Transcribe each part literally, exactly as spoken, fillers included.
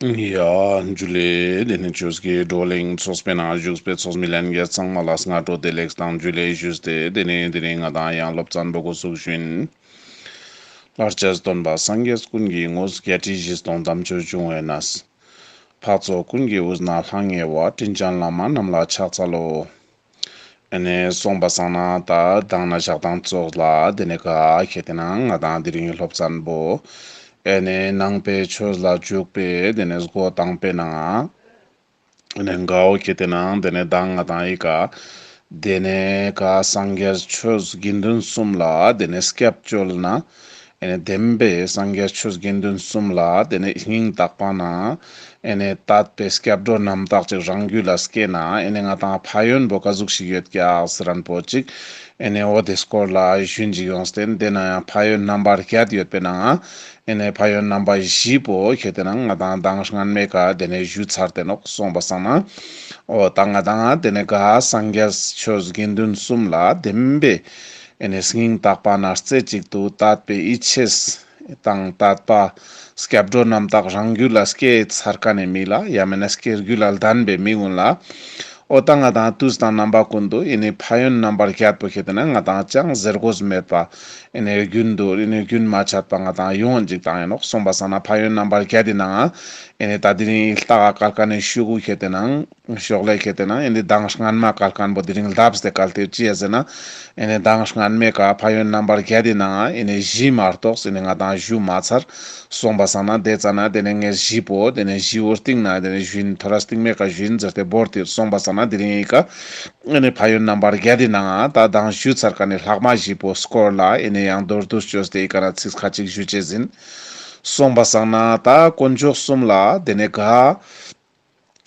ཡ་འཇུ་ལེ། དེ་ནེ་ཆོས་ཀྱི་བགྲོ་གླེང་ཚོགས་པའི་ནང་བཞུགས་པའི་ཚོགས་མི་ལྷན་རྒྱས་ཚང་མ་ལ་སྔ་དྲོ་བདེ་ལེགས་དང་འཇུ་ལེ་ཞུས་ཏེ། དེ་ནེ་དེ་རིང་ང་དང་ཡང་སློབ་ཚན་པོ་འགོ་ཚུགས་ཤིན། ལྷར་བཅས་སྟོན་པ་སངས་རྒྱས་ཀུན་གྱི་ངོ་བོ། བརྒྱད་ཁྲི་བཞི་སྟོང་དམ་ཆོས་འབྱུང་བའི་གནས། འཕགས་ཚོགས་ཀུན་གྱི་དབུས་ན་ལྷང་ངེ་བ། དྲིན་ཅན་བླ་མ་རྣམས་ལ་ཕྱག་འཚལ་ལོ། ཨེ་ནེ་སོང་པ་སང་ན་ད་དང་ན་ཞག་དང་ཙོགས་ལ་དེ་ནེ་ག་ཁེ་ཏེ་ན་ང་དང་དེ་རིང་སློབ་ཚན་པོ་ཨེ་ནེ་ནང་པའི་ཆོས་ལ་འཇུག་པའི་དེ་ནེ་སྒོ་དང་པོའི་ནང་ཨེ་ནེ་གའོ་ཁེ་ཏེ་ན་དེ་ནེ་དང་ང་དང་ཨི་ཀ་དེ་ནེ་ག་སངས་རྒྱས་ཆོས་དགེ་འདུན་གསུམ་ལ་དེ་ནེ་སྐྱབས་བཅོལ་ན། ཨེ་ནེ་བདེན་པའི་སངས་རྒྱས་ཆོས་དགེ་འདུན་གསུམ་ལ་དེ་ནེ་སྙིང་ཐག་པ་ན་ཨེ་ནེ་དད་པའི་སྐྱབས་འགྲོ་རྣམ་དག་ཅིག་རང་རྒྱུད་ལ་སྐྱེས་ན། ཨེ་ནེ་ང་དང་ཕན་ཡོན་པོ་ག་ཟུག་ཞིག་ཡོད་ཀྱག་ཟེར་ཁན་པོ་ཅིག་ཨེ་ནེ་འོ་དེ་སྐོར་ལ་ཞུན་ཅིག་ཡོངས་ཏེ། དེ་ན་ཡང་ཕན་ཡོན་རྣམ་པར་བརྒྱད་ཡོད་པའི་ནང་ཨེ་ནེ་ཕན་ཡོན་རྣམ་པ་བཞི་པོ་ཁེ་ཏེ་ན་ང་དང་དང་སྔན་མའི་ཀ་དེ་ནེ་ཞུ་ཚར་ཏེ་ནོག། སོང་པ་སང་ན་འོ་ད་ང་དང་དེ་ནེ་ག་སངས་རྒྱས་ཆོས་དགེ་འདུན་གསུམ་ལ་བདེན་པའི་ཨེ་ནེ་སྙིང་ཐག་པ་ན་རྩེ་གཅིག་ཏུ་དད་པའི་ཡིད་ཆེས་དང་དད་པ་སྐྱབས་འགྲོ་རྣམ་དག་རང་རྒྱུད་ལ་སྐྱེས་ཚར་ཁན་ནི་མི་ལ་ཡང་མེན་ན་སྐྱེ་རྒྱུད་ལ་ལྡན་པའི་མི་ཀུན་ལ་འོ་ད་ང་དང་དུས་དང་རྣམ་པ་ཀུན་ཏུ་ཨེ་ནེ་ཕན་ཡོན་རྣམ་པར་བརྒྱད་པོ་ཁེ་ཏེ་ན་ང་དང་ཅང་ཟེར་དགོས་མེད་པ་ཨེ་ནེ་རྒྱུན་དུ་ཨེ་ནེ་རྒྱུན་མ་ཆད་པ་ང་དང་ཡོང་ཅིག་དང་ཨིན་ནོག། སོང་པ་སང་ན་ཕན་ཡོན་རྣམ་པར་བརྒྱད་དེ་ནང་ཨེ་ནེ་ད་དེ་རིང་ལྟ་ག་བཀལ་ཁན་ནི་ཤུ་གུ་ཁེ་ཏེ་ན་ཤོག་ལེ་ཁེ་ཏེ་ན་ཨེ་ནེ་དང་སྔན་མ་བཀལ་ཁན་པོ་དེ་རིང་ལྡབས་ཏེ་བཀལ་ཏེ་ཅི་ཡ་ཟེར་ན་ཨེ་ནེ་དང་སྔན་མའི་ཀ་ཕན་ཡོན་རྣམ་པར་བརྒྱད་དེ་ནང་ཨེ་ནེ་བཞི་མ་གཏོགས་ཨེ་ནེ་ང་དང་ཞུ་མ་ཚར། སོང་པ་སང་ན་དེ་ཙ་ན་དེ་ནེ་ངས་བཞི་པོ་དེ་ནེ་བཞི་བོ་སྟིང་ན་དེ་ནེ་ཞུན་ཐོ་རེ་སྟིང་མའི་ཀ་ཞུན་ཟེར་ཏེ་བོར་ཏེ། སོང་པ་སང་ན་དེ་རིང་ཨི་ཀ་ཨེ་ནེ་ཕན་ཡོན་རྣམ་པར་བརྒྱད་དེ་ནང་ད་དང་ཞུ་ཚར་ཁན་ནི་ལྷག་མ་བཞི་པོ་སྐོར་ལ་ཨེ་ནེ་ཡང་མདོར་བསྡུས་ཅོས་ཏེ་ཨི་ཀ་ན་ཚིག་ཁ་ཅིག་ཞུ་ཅེས་ཨིན། སོང་པ་སང་ན་ད་དཀོན་མཆོག་གསུམ་ལ་དེ་ནེ་ག་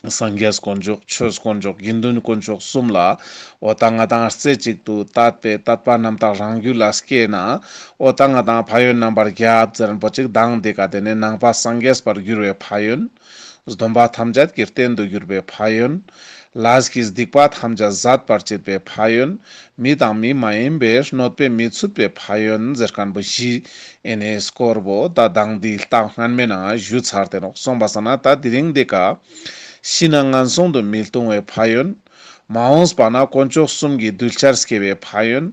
སངས་རྒྱས་དཀོན་མཆོག་ཆོས་དཀོན་མཆོག་དགེ་འདུན་དཀོན་མཆོག་གསུམ་ལ་འོ་ད་ང་དང་རྩེ་གཅིག་ཏུ་དད་པའི་དད་པ་རྣམ་དག་རང་རྒྱུད་ལ་སྐྱེས་ན། འོ་ད་ང་དང་ཕན་ཡོན་རྣམ་པར་བརྒྱད་ཟེར་ཁན་པོ་ཅིག་དང་དེ་ཀ་དེ་ནེ་ནང་པ་སངས་རྒྱས་པར་འགྱུར་བའི་ཕན་ཡོན། སྡོམ་པ་ཐམས་ཅད་ཀྱི་རྟེན་དུ་གྱུར་པའི་ཕན་ཡོན། ལས་ཀྱི་སྡིག་པ་ཐམས་ཅད་ཟད་པར་བྱེད་པའི་ཕན་ཡོན། མི་དང་མི་མ་ཡིན་པའི་གནོད་པས་མི་ཚུགས་པའི་ཕན་ཡོན་ཟེར་ཁན་པོ་བཞི་ཨེ་ནེ་སྐོར་པོ་ད་དང་དེ་ལྟ་སྔན་མའི་ནང་ཞུ་ཚར་ཏེ་ནོག། སོང་པ་སང་ན་ད་དེ་རིང་དེ་ཀ་ཤི་ན་ངན་སོང་དུ་མི་ལྟུང་བའི་ཕན་ཡོན། མ་འོངས་པ་ན་དཀོན་མཆོག་གསུམ་གྱི་གདུལ་བྱར་སྐྱེ་བའི་ཕན་ཡོན།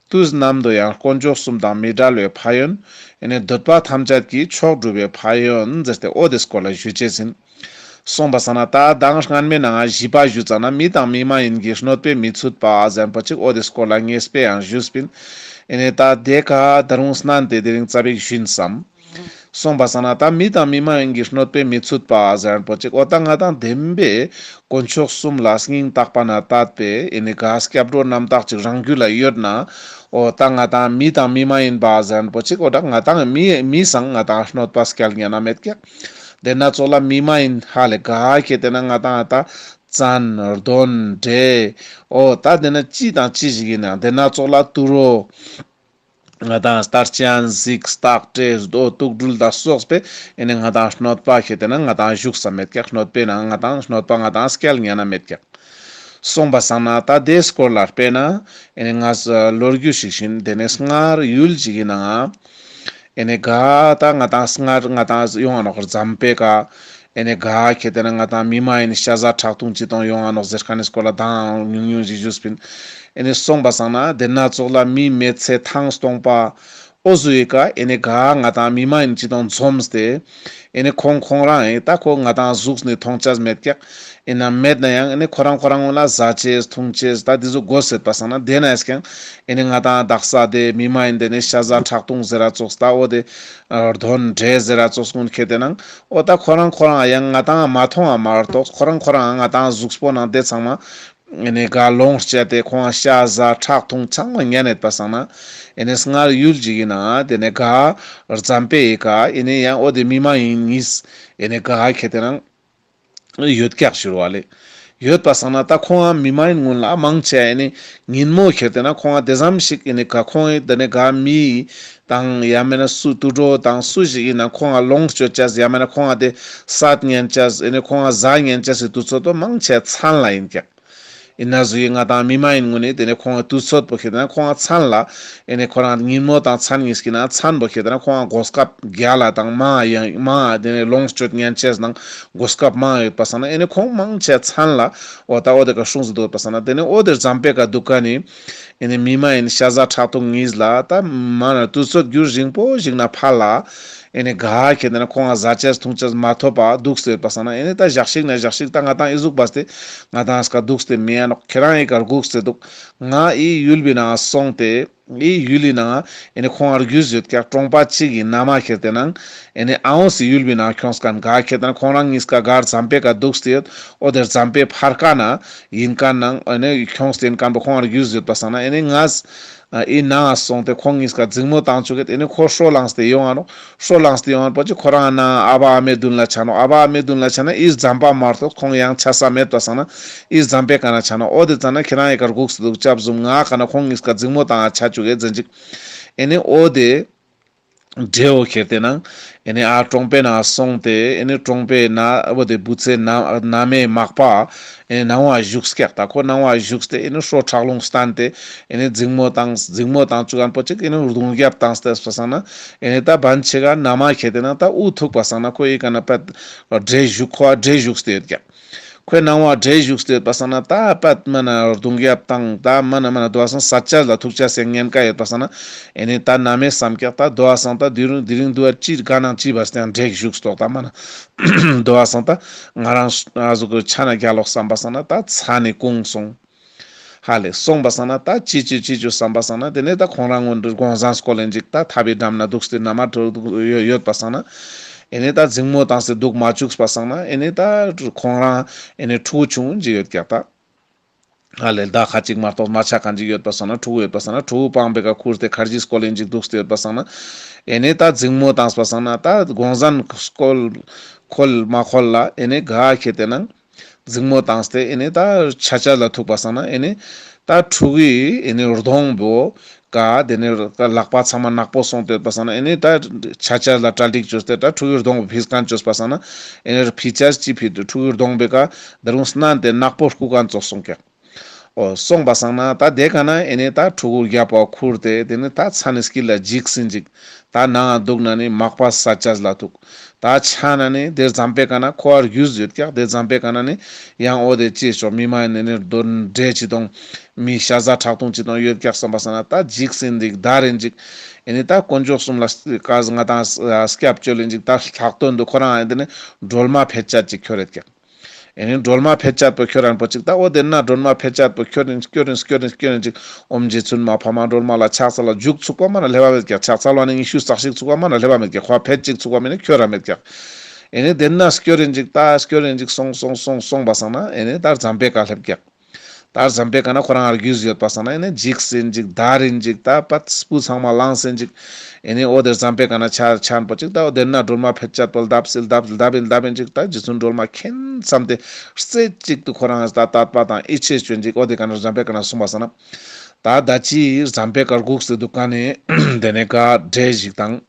དུས་ནམ་དུ་ཡང་དཀོན་མཆོག་གསུམ་དང་མི་འབྲལ་བའི་ཕན་ཡོན། ཨེ་ནེ་འདོད་པ་ཐམས་ཅད་ཀྱི་མཆོག་འགྲུབ་པའི་ཕན་ཡོན་ཟེར་ཏེ་འོ་དེ་སྐོར་ལ་ཞུ་ཅེས་ཨིན། སོང་པ་སང་ན་ད་དང་སྔན་མའི་ནང་བཞི་པ་ཞུ་ཙ་ན་མི་དང་མི་མ་ཡིན་གྱི་གནོད་པས་མི་ཚུགས་པ་ཟེར་ཁན་པོ་ཅིག་འོ་དེ་སྐོར་ལ་ངེས་པའི་ཡང་ཞུས་པིན། ཨེ་ནེ་ད་དེ་ཀ་ད་རུང་སྣན་ཏེ་དེ་རིང་ཙ་པིག་ཞུན་སམ། སོང་པ་སང་ན་ད་མི་དང་མི་མ་ཡིན་གྱི་གནོད་པས་མི་ཚུགས་པ་ཟེར་ཁན་པོ་ཅིག་འོ་ད་ང་དང་བདེན་པའི་དཀོན་མཆོག་གསུམ་ལ་སྙིང་ཐག་པ་ན་དད་པའི་ཨེ་ནེ་ག་སྐྱབས་འགྲོ་རྣམ་དག་ཅིག་རང་རྒྱུད་ལ་ཡོད་ན། འོ་ད་ང་དང་མི་དང་མི་མ་ཡིན་པ་ཟེར་ཁན་པོ་ཅིག་འོ་ད་ང་དང་མི་མི་སང་ང་དང་གནོད་པ་སྐྱལ་ཉན་ན་མེད་ཀྱག། དེ་ན་ཙོགས་ལ་མི་མ་ཡིན་ཧ་ལེ་ག་ཁེ་ཏེ་ན་ང་དང་ད་བཙན་གདོན་འདྲེ་འོ་ད་དེ་ན་ཅི་དང་ཅི་ཞིག་ཡིན་ན་དེ་ན་ཙོགས་ལ་དུད་འགྲོ། ང་དང་སྟར་ཅན་གཟིག་སྟག་སྤྲེལ་རྡོ་དུག་སྦྲུལ་དང་སོགས་པའི་ཨེ་ནེ་ང་དང་གནོད་པ་ཁེ་ཏེ་ན་ང་དང་ཞུགས་ས་མེད་ཀྱག། གནོད་པའི་ནང་ང་དང་གནོད་པ་ང་དང་སྐྱལ་ཉན་ན་མེད་ཀྱག། སོང་པ་སང་ན་ད་དེ་སྐོར་ལ་དཔེར་ན་ཨེ་ནེ་ང་ལོ་རྒྱུས་ཤིག་ཞུན། དེ་ནེ་སྔར་ཡུལ་ཅིག་གི་ནང་ཨེ་ནེ་ག་ད་ང་དང་སྔར་ང་དང་ཡོང་ང་ནོག་རྫམ་པའི་ཀ་ཨེ་ནེ་ག་ཁེ་ཏེ་ན་ང་དང་མི་མ་ཡིན་ཤ་ཟ་ཁྲག་འཐུང་ཅི་དང་ཡོང་ང་ནོག་ཟེར་ཁན་ནི་སྐོར་ལ་དང་ཉུང་ཉུང་ཞིག་ཞུས་པིན། ཨེ་ནེ་སོང་པ་སང་ན་དེ་ན་ཙོགས་ལ་མི་མེད་ཚེ་ཐང་སྟོང་པ། འོ་ཟུག་ཡི་ཀ་ཨེ་ནེ་ག་ང་དང་མི་མ་ཡིན་ཅི་དང་འཛོམས་ཏེ། ཨེ་ནེ་ཁོང་ཁོང་རང་ཨེ་ད་ཁོ་ང་དང་གཟུགས་ནི་མཐོང་ཅེས་མེད་ཀྱག། ཨེ་ན་མེད་ན་ཡང་ཨེ་ནེ་ཁོ་རང་ཁོ་རང་ངོ་ལ་ཟ་ཅེས་འཐུང་ཅེས་ད་དེ་ཟུག་དགོས་ཟེར་པ་སང་ན་དེ་ན་ཡས་ཀྱང་ཨེ་ནེ་ང་དང་དག་ས་དེ་མི་མ་ཡིན་དེ་ནེ་ཤ་ཟ་ཁྲག་འཐུང་ཟེར་ར་ཙོགས་ད་འོ་དེ་གདོན་འདྲེ་ཟེར་ར་ཙོགས་ཀུན་ཁེ་ཏེ་ནང་འོ་ད་ཁོ་རང་ཁོ་རང་ཡང་ང་དང་མ་མཐོང་བ་མ་གཏོགས་ཁོ་རང་ཁོ་རང་ང་དང་གཟུགས་པོ་ནང་དེ་ཚང་མ། ཨེ་ནེ་ག་ལོངས་སྤྱད་དེ་ཁོང་ཤ་ཟ་ཁྲག་འཐུང་ཚང་མ་ཉན་ཡོད་པ་སང་ན། ཨེ་ནེ་སྔར་ཡུལ་ཅིག་གི་ནང་དེ་ནེ་ག་རྫམ་པའི་ཀ་ཨེ་ནེ་ཡང་འོ་དེ་མི་མ་ཡིན་ཉིས་ཨེ་ནེ་ག་ཁེ་ཏེ་ན་ཡོད་ཀྱག་ཞུ་བ་ལེ། ཡོད་པ་སང་ན་ད་ཁོང་མི་མ་ཡིན་ཀུན་ལ་མང་ཆེ་ཨེ་ནེ་ཉིན་མོ་ཁེ་ཏེ་ན་ཁོང་དེ་ཙམ་ཞིག་ཨེ་ནེ་ག་ཁོང་དེ་ནེ་ག་མི་དང་ཡང་མེན་ན་སུ་དུད་འགྲོ་དང་སུ་ཞིག་ཡིན་ན་ཁོང་ལོངས་སྤྱོད་ཅེས་ཡང་མེན་ན་ཁོང་དེ་སད་ཉན་ཅེས་ཨེ་ནེ་ཁོང་ཟ་ཉན་ཅེས་སི་དུས་ཚོད་དོ་མང་ཆེ་མཚན་ལ་ཡིན་ཀྱག། ཨིན་ན་ཟུག་གི་ང་ཏང་མི་མ་ཡིན་ངུན་ནི་དེ་ནེ་ཁོང་དུས་ཚོད་པོ་ཁེ་ཏེ་ན་ཁོང་མཚན་ལ་ཨེ་ནེ་ཁོ་རང་ཉིན་མོ་དང་མཚན་གཉིས་ཀྱི་ནང་མཚན་པོ་ཁེ་ཏེ་ན་ཁོང་གོ་སྐབས་རྒྱལ་ལ་དང་མ་ཡང་མ་དེ་ནེ་ལོངས་སྤྱོད་ཉན་ཅེས་ནང་གོ་སྐབས་མང་ཡོད་པ་སང་ན་ཨེ་ནེ་ཁོང་མང་ཆེ་མཚན་ལ་འོ་ད་འོ་དེ་ཀ་སྲུང་ཟིན་འདུག་པ་སང་ན་དེ་ནེ་འོ་དེ་ཟམ་པའི་ཀ་འདུག་ཀ་ནི་ཨེ་ནེ་མི་མ་ཡིན་ཤ་ཟ་ཁྲག་འཐུང་གཉིས་ལ་ད་མ་ན་དུས་ཚོད་རྒྱུན་རིང་པོ་ཞིག་ན་ཕར་ལ་ཨེ་ནེ་ག་ཁེ་ཏེ་ན་ཁོང་ང་ཟ་ཅེས་འཐུང་ཅེས་མ་ཐོབ་པ་འདུག་སྟེ་ཡོད་པ་སང་ན་ཨེ་ནེ་ད་ཞག་ཞིག་ན་ཞག་ཞིག་ད་ང་ཏང་ཨི་ཟུག་པ་སྟེ་ང་ཏང་སྐ་འདུག་སྟེ་མི་ཡ་ནོག་ཁྱེ་རང་ཨི་ཀར་སྒུག་སྟེ་འདུག་ང་ཨི་ཡུལ་པའི་ནང་སོང་སྟེ་ཨི་ཡུལ་ལི་ནང་ཨེ་ནེ་ཁོང་ང་རྒྱུས་ཡོད་ཀྱག་གྲོང་པ་གཅིག་གི་ན་མ་ཁེ་ཏེ་ནང་ཨེ་ནེ་ཨའོ་སི་ཡུལ་པའི་ནང་ཁྱོངས་ཁན་ག་ཁེ་ཏེ་ནང་ཁོང་རང་གཉིས་ཀ་གར་ཟམ་པའི་ཀ་འདུག་སྟེ་ཡོད། འོ་དེ་ཟམ་པའི་ཕར་ཀ་ན་ཡིན་ཀ་ནང་ཨེ་ནེ་ཁྱོངས་ཏེ་ཡིན་ཀ་པོ་ཁོང་ང་རྒྱུས་ཡོད་པ་སང་ན་ཨེ་ནེ་ང་ཨ་ཨི་ནང་སོང་སྟེ་ཁོང་གཉིས་ཀ་འཛིང་མོ་བཏང་བཅུག་གེད། ཨེ་ནེ་ཁོ་ཧྲོ་ལངས་ཏེ་ཡོང་ང་ནོག་ཧྲོ་ལངས་ཏེ་ཡོང་ང་པོ་ཅིག་ཁོ་རང་ན་ཨ་བ་ཨ་མའི་མདུན་ལ་ཆ་ནོག་ཨ་བ་ཨ་མའི་མདུན་ལ་ཆ་ན་ཨི་ཟམ་པ་མ་གཏོགས་ཁོང་ཡང་ཆ་ས་མེད་པ་སང་ན་ཨི་ཟམ་པའི་ཀ་ན་ཆ་ནོག་འོ་དེ་ཙ་ན་ཁྱེ་རང་ཨི་ཀར་སྒུག་སྟེ་འདུག་ཅབ་ཟུམ་ང་ཀ་ན་ཁོང་གཉིས་ཀ་འཛིང་མོ་བཏང་ང་ཆ་བཅུག་གེད་ཟེར་ཅིག་ཨེ་ནེ་འོ་དེ་འདྲེ་བོ་ཁེ་ཏེ་ནང་ཨེ་ནེ་ཨ་གྲོང་པའི་ནང་སོང་སྟེ་ཨེ་ནེ་གྲོང་པའི་ན་འོ་དེ་བུ་ཚའི་ན་མའི་མག་པ་ཨེ་ནེ་ནང་བ་བཞུགས་ཀྱག་ད་ཁོ་ནང་བ་བཞུགས་ཏེ་ཨེ་ནེ་ཧྲོ་ཁྲག་རླུང་བསྟན་ཏེ་ཨེ་ནེ་འཛིང་མོ་བཏང་འཛིང་མོ་བཏང་བཅུག་ཁན་པོ་ཅིག་ཨེ་ནེ་རྡུང་རྒྱབ་བཏང་སྟེ་པ་སང་ན་ཨེ་ནེ་ད་བན་ཆེ་ག་ན་མ་ཁེ་ཏེ་ནང་ད་འུ་ཐུག་པ་སང་ན་ཁོ་ཨི་ཀ་ན་པད་འདྲེ་བཞུགས་ཁོ་འདྲེ་བཞུགས་ཏེ་ཡོད་ཀྱག་ཁོའི་ནང་བ་འདྲེ་བཞུགས་ཏེ་ཡོད་པ་སང་ན་ད་པད་མ་ན་རྡུང་རྒྱབ་བཏང་ད་མ་ན་མ་ན་དོ་བ་སང་ས་ཆ་ལ་ཐུག་ཅེས་སི་ཉེན་ཁ་ཡོད་པ་སང་ན་ཨེ་ནེ་ད་ན་མའི་བསམ་ཀྱག་ད་དོ་བ་སང་ད་དེ་རིང་དེ་རིང་དུ་བ་ཅི་ག་ནང་ཅི་བ་སྟེ་འདྲེ་བཞུགས་ཏོག་ད་མ་ན་དོ་བ་སང་ད་ང་རང་ཨ་ཟུག་གི་ཆ་ན་རྒྱལ་ལོག་བསམ་པ་སང་ན་ད་ཚ་ནི་ཀུང་སོང་། ཧ་ལས་སོང་པ་སང་ན་ད་ཅི་ཅི་ཅི་ཅི་བསམ་པ་སང་ན་དེ་ནེ་ད་ཁོང་རང་ངོ་འདྲི་དགོང་ཟན་སྐོལ་ལེན་ཅིག་ད་ཐབ་བི་འགྲམ་ན་འདུག་སྟེ་ན་མ་འགྲོ་འདུག་ཡོད་པ་སང་ན་ཨེ་ནེ་ད་འཛིང་མོ་བཏང་སྟེ་འདུག་མ་བཅུག་པ་སང་ན་ཨེ་ནེ་ད་ཁོང་རང་ཨེ་ནེ་ཕྲུ་གུ་ཆུང་ཅིག་ཡོད་ཀྱག་ད། ཧ་ལས་ཟླ་ཁ་ཅིག་མ་གཏོགས་མ་ཆགས་ཁན་ཅིག་ཡོད་པ་སང་ན་ཕྲུ་གུ་ཡོད་པ་སང་ན་ཕྲུ་གུ་པང་པེ་ཀ་ཁུར་ཏེ་ཁར་ཇི་སྐོལ་ལེན་ཅིག་འདུག་སྟེ་ཡོད་པ་སང་ན་ཨེ་ནེ་ད་འཛིང་མོ་བཏང་པ་སང་ན་ད་དགོང་ཟན་སྐོལ་ཁོལ་མ་ཁོལ་ལ་ཨེ་ནེ་ག་ཁེ་ཏེ་ནང་འཛིང་མོ་བཏང་སྟེ་ཨེ་ནེ་ད་ཆ་ཆ་ལ་ཐུག་པ་སང་ན་ཨེ་ནེ་ད་ཕྲུ་གུའི་ཨེ་ནེ་གདོང་པོ་ཀ་དེ་ནེ་ལག་པ་ཚང་མ་ནག་པོ་སོང་སྟེ་ཡོད་པ་སང་ན་ཨེ་ནེ་ད་ཆ་ཆ་ལ་གྲ་སྒྲིག་བཅོས་ཏེ་ད་ཕྲུ་གུའི་གདོང་པོ་ཕིས་ཁན་བཅོས་པ་སང་ན་ཨེ་ནེ་ཕི་ཆ་ཅི་ཕི་ཕྲུ་གུའི་གདོང་པེ་ཀ་ད་རུང་སྣན་ཏེ་ནག་པོ་སྐུ་ཁན་ཙོགས་སོང་ཀྱག་འོ་སོང་པ་སང་ན་ད་དེ་ཀ་ན་ཨེ་ནེ་ད་ཕྲུ་གུ་རྒྱབ་པ་ཁུར་ཏེ་དེ་ནེ་ད་ཚ་ནི་སྐྱིལ་ལ་འཇིགས་སིན་ཅིག་ད་ནང་འདུག་ན་ནི་མག་པ་ས་ཆ་ལ་ཐུག་ད་ཆ་ན་ནི་དེ་ཟམ་པའི་ཀ་ན་ཁོ་བ་རྒྱུས་ཡོད་ཀྱག་དེ་ཟམ་པའི་ཀ་ན་ནི་ཡང་འོ་དེ་ཅི་ཆོག་མི་མ་ཡིན་ནི་ནི་འདྲེ་ཅི་དང་མི་ཤ་ཟ་ཁྲག་འཐུང་ཅི་དང་ཡོད་ཀྱག་བསམ་པ་སང་ན་ད་འཇིགས་སིན་ཅིག་འདར་རིན་ཅིག་ཨེ་ནེ་ད་དཀོན་མཆོག་གསུམ་ལ་ཀ་ང་ཏང་སྐྱབས་བཅོལ་ལིན་ཅིག་ད་ལྷག་དོན་དུ་ཁོ་རང་ཨེ་དེ་ནེ་སྒྲོལ་མ་ཕེད་ཅད་ཅིག་ཁྱོར་ཡོད་ཀྱག་ཨེ་ནེ་སྒྲོལ་མ་ཕེད་ཅད་པོ་ཁྱོར་རན་པོ་ཅིག་ད་འོ་དེ་ན་སྒྲོལ་མ་ཕེད་ཅད་པོ་ཁྱོར་རིན་སྐྱོར་རིན་སྐྱོར་རིན་སྐྱོར་རིན་ཅིག་ཨོཾ་རྗེ་བཙུན་མ་འཕགས་མ་སྒྲོལ་མ་ལ་ཕྱག་འཚལ་ལོ་མཇུག་ཚུགས་པ་མ་ན་སླེབ་བ་མེད་ཀྱག་ཕྱག་འཚལ་བ་ནི་ཉི་ཤུ་རྩ་གཅིག་ཚུགས་པ་མ་ན་སླེབ་བ་མེད་ཀྱག་ཁོ་ཕེད་ཅིག་ཚུགས་པ་མེད་ན་ཁྱོར་ར་མེད་ཀྱག་ཨེ་ནེ་དེ་ན་སྐྱོར་རིན་ཅིག་ད་སྐྱོར་རིན་ཅིག་སོང་སོང་སོང་སོང་པ་སང་ན་ཨེ་ནེ་ད་ཟམ་པའི་ཀ་སླེབས་ཀྱག་ད་ཟམ་པའི་ཀ་ན་ཁོ་རང་རྒྱུས་ཡོད་པ་སང་ན་ཨེ་ནེ་འཇིགས་སིན་ཅིག་འདར་རིན་ཅིག་ད་པད་སྤུ་ཚང་མ་ལངས་སིན་ཅིག་ཨེ་ནེ་འོ་དེ་ཟམ་པའི་ཀ་ན་ཆ་ཆ་རན་པོ་ཅིག་ད་འོ་དེ་ན་སྒྲོལ་མ་ཕེད་ཅད་པོ་ལྡབ་སིལ་ལྡབ་སིལ་ལྡབ་ཨིན་ལྡབ་ཨིན་ཅིག་ད་རྗེ་བཙུན་སྒྲོལ་མ་མཁྱེན་བསམ་སྟེ་རྩེ་གཅིག་ཏུ་ཁོ་རང་ད་དད་པ་དང་ཡིད་ཆེས་བྱོན་ཅིག་འོ་དེ་ཀ་ན་ཟམ་པའི་ཀ་ན་སོང་པ་སང་ན་ད་ད་ཅི་ཟམ་པའི་ཀ་སྒུག་སྟེ་འདུག་ཀ་ནེ་དེ་ནེ་ག་འདྲེ་ཞིག་དང་།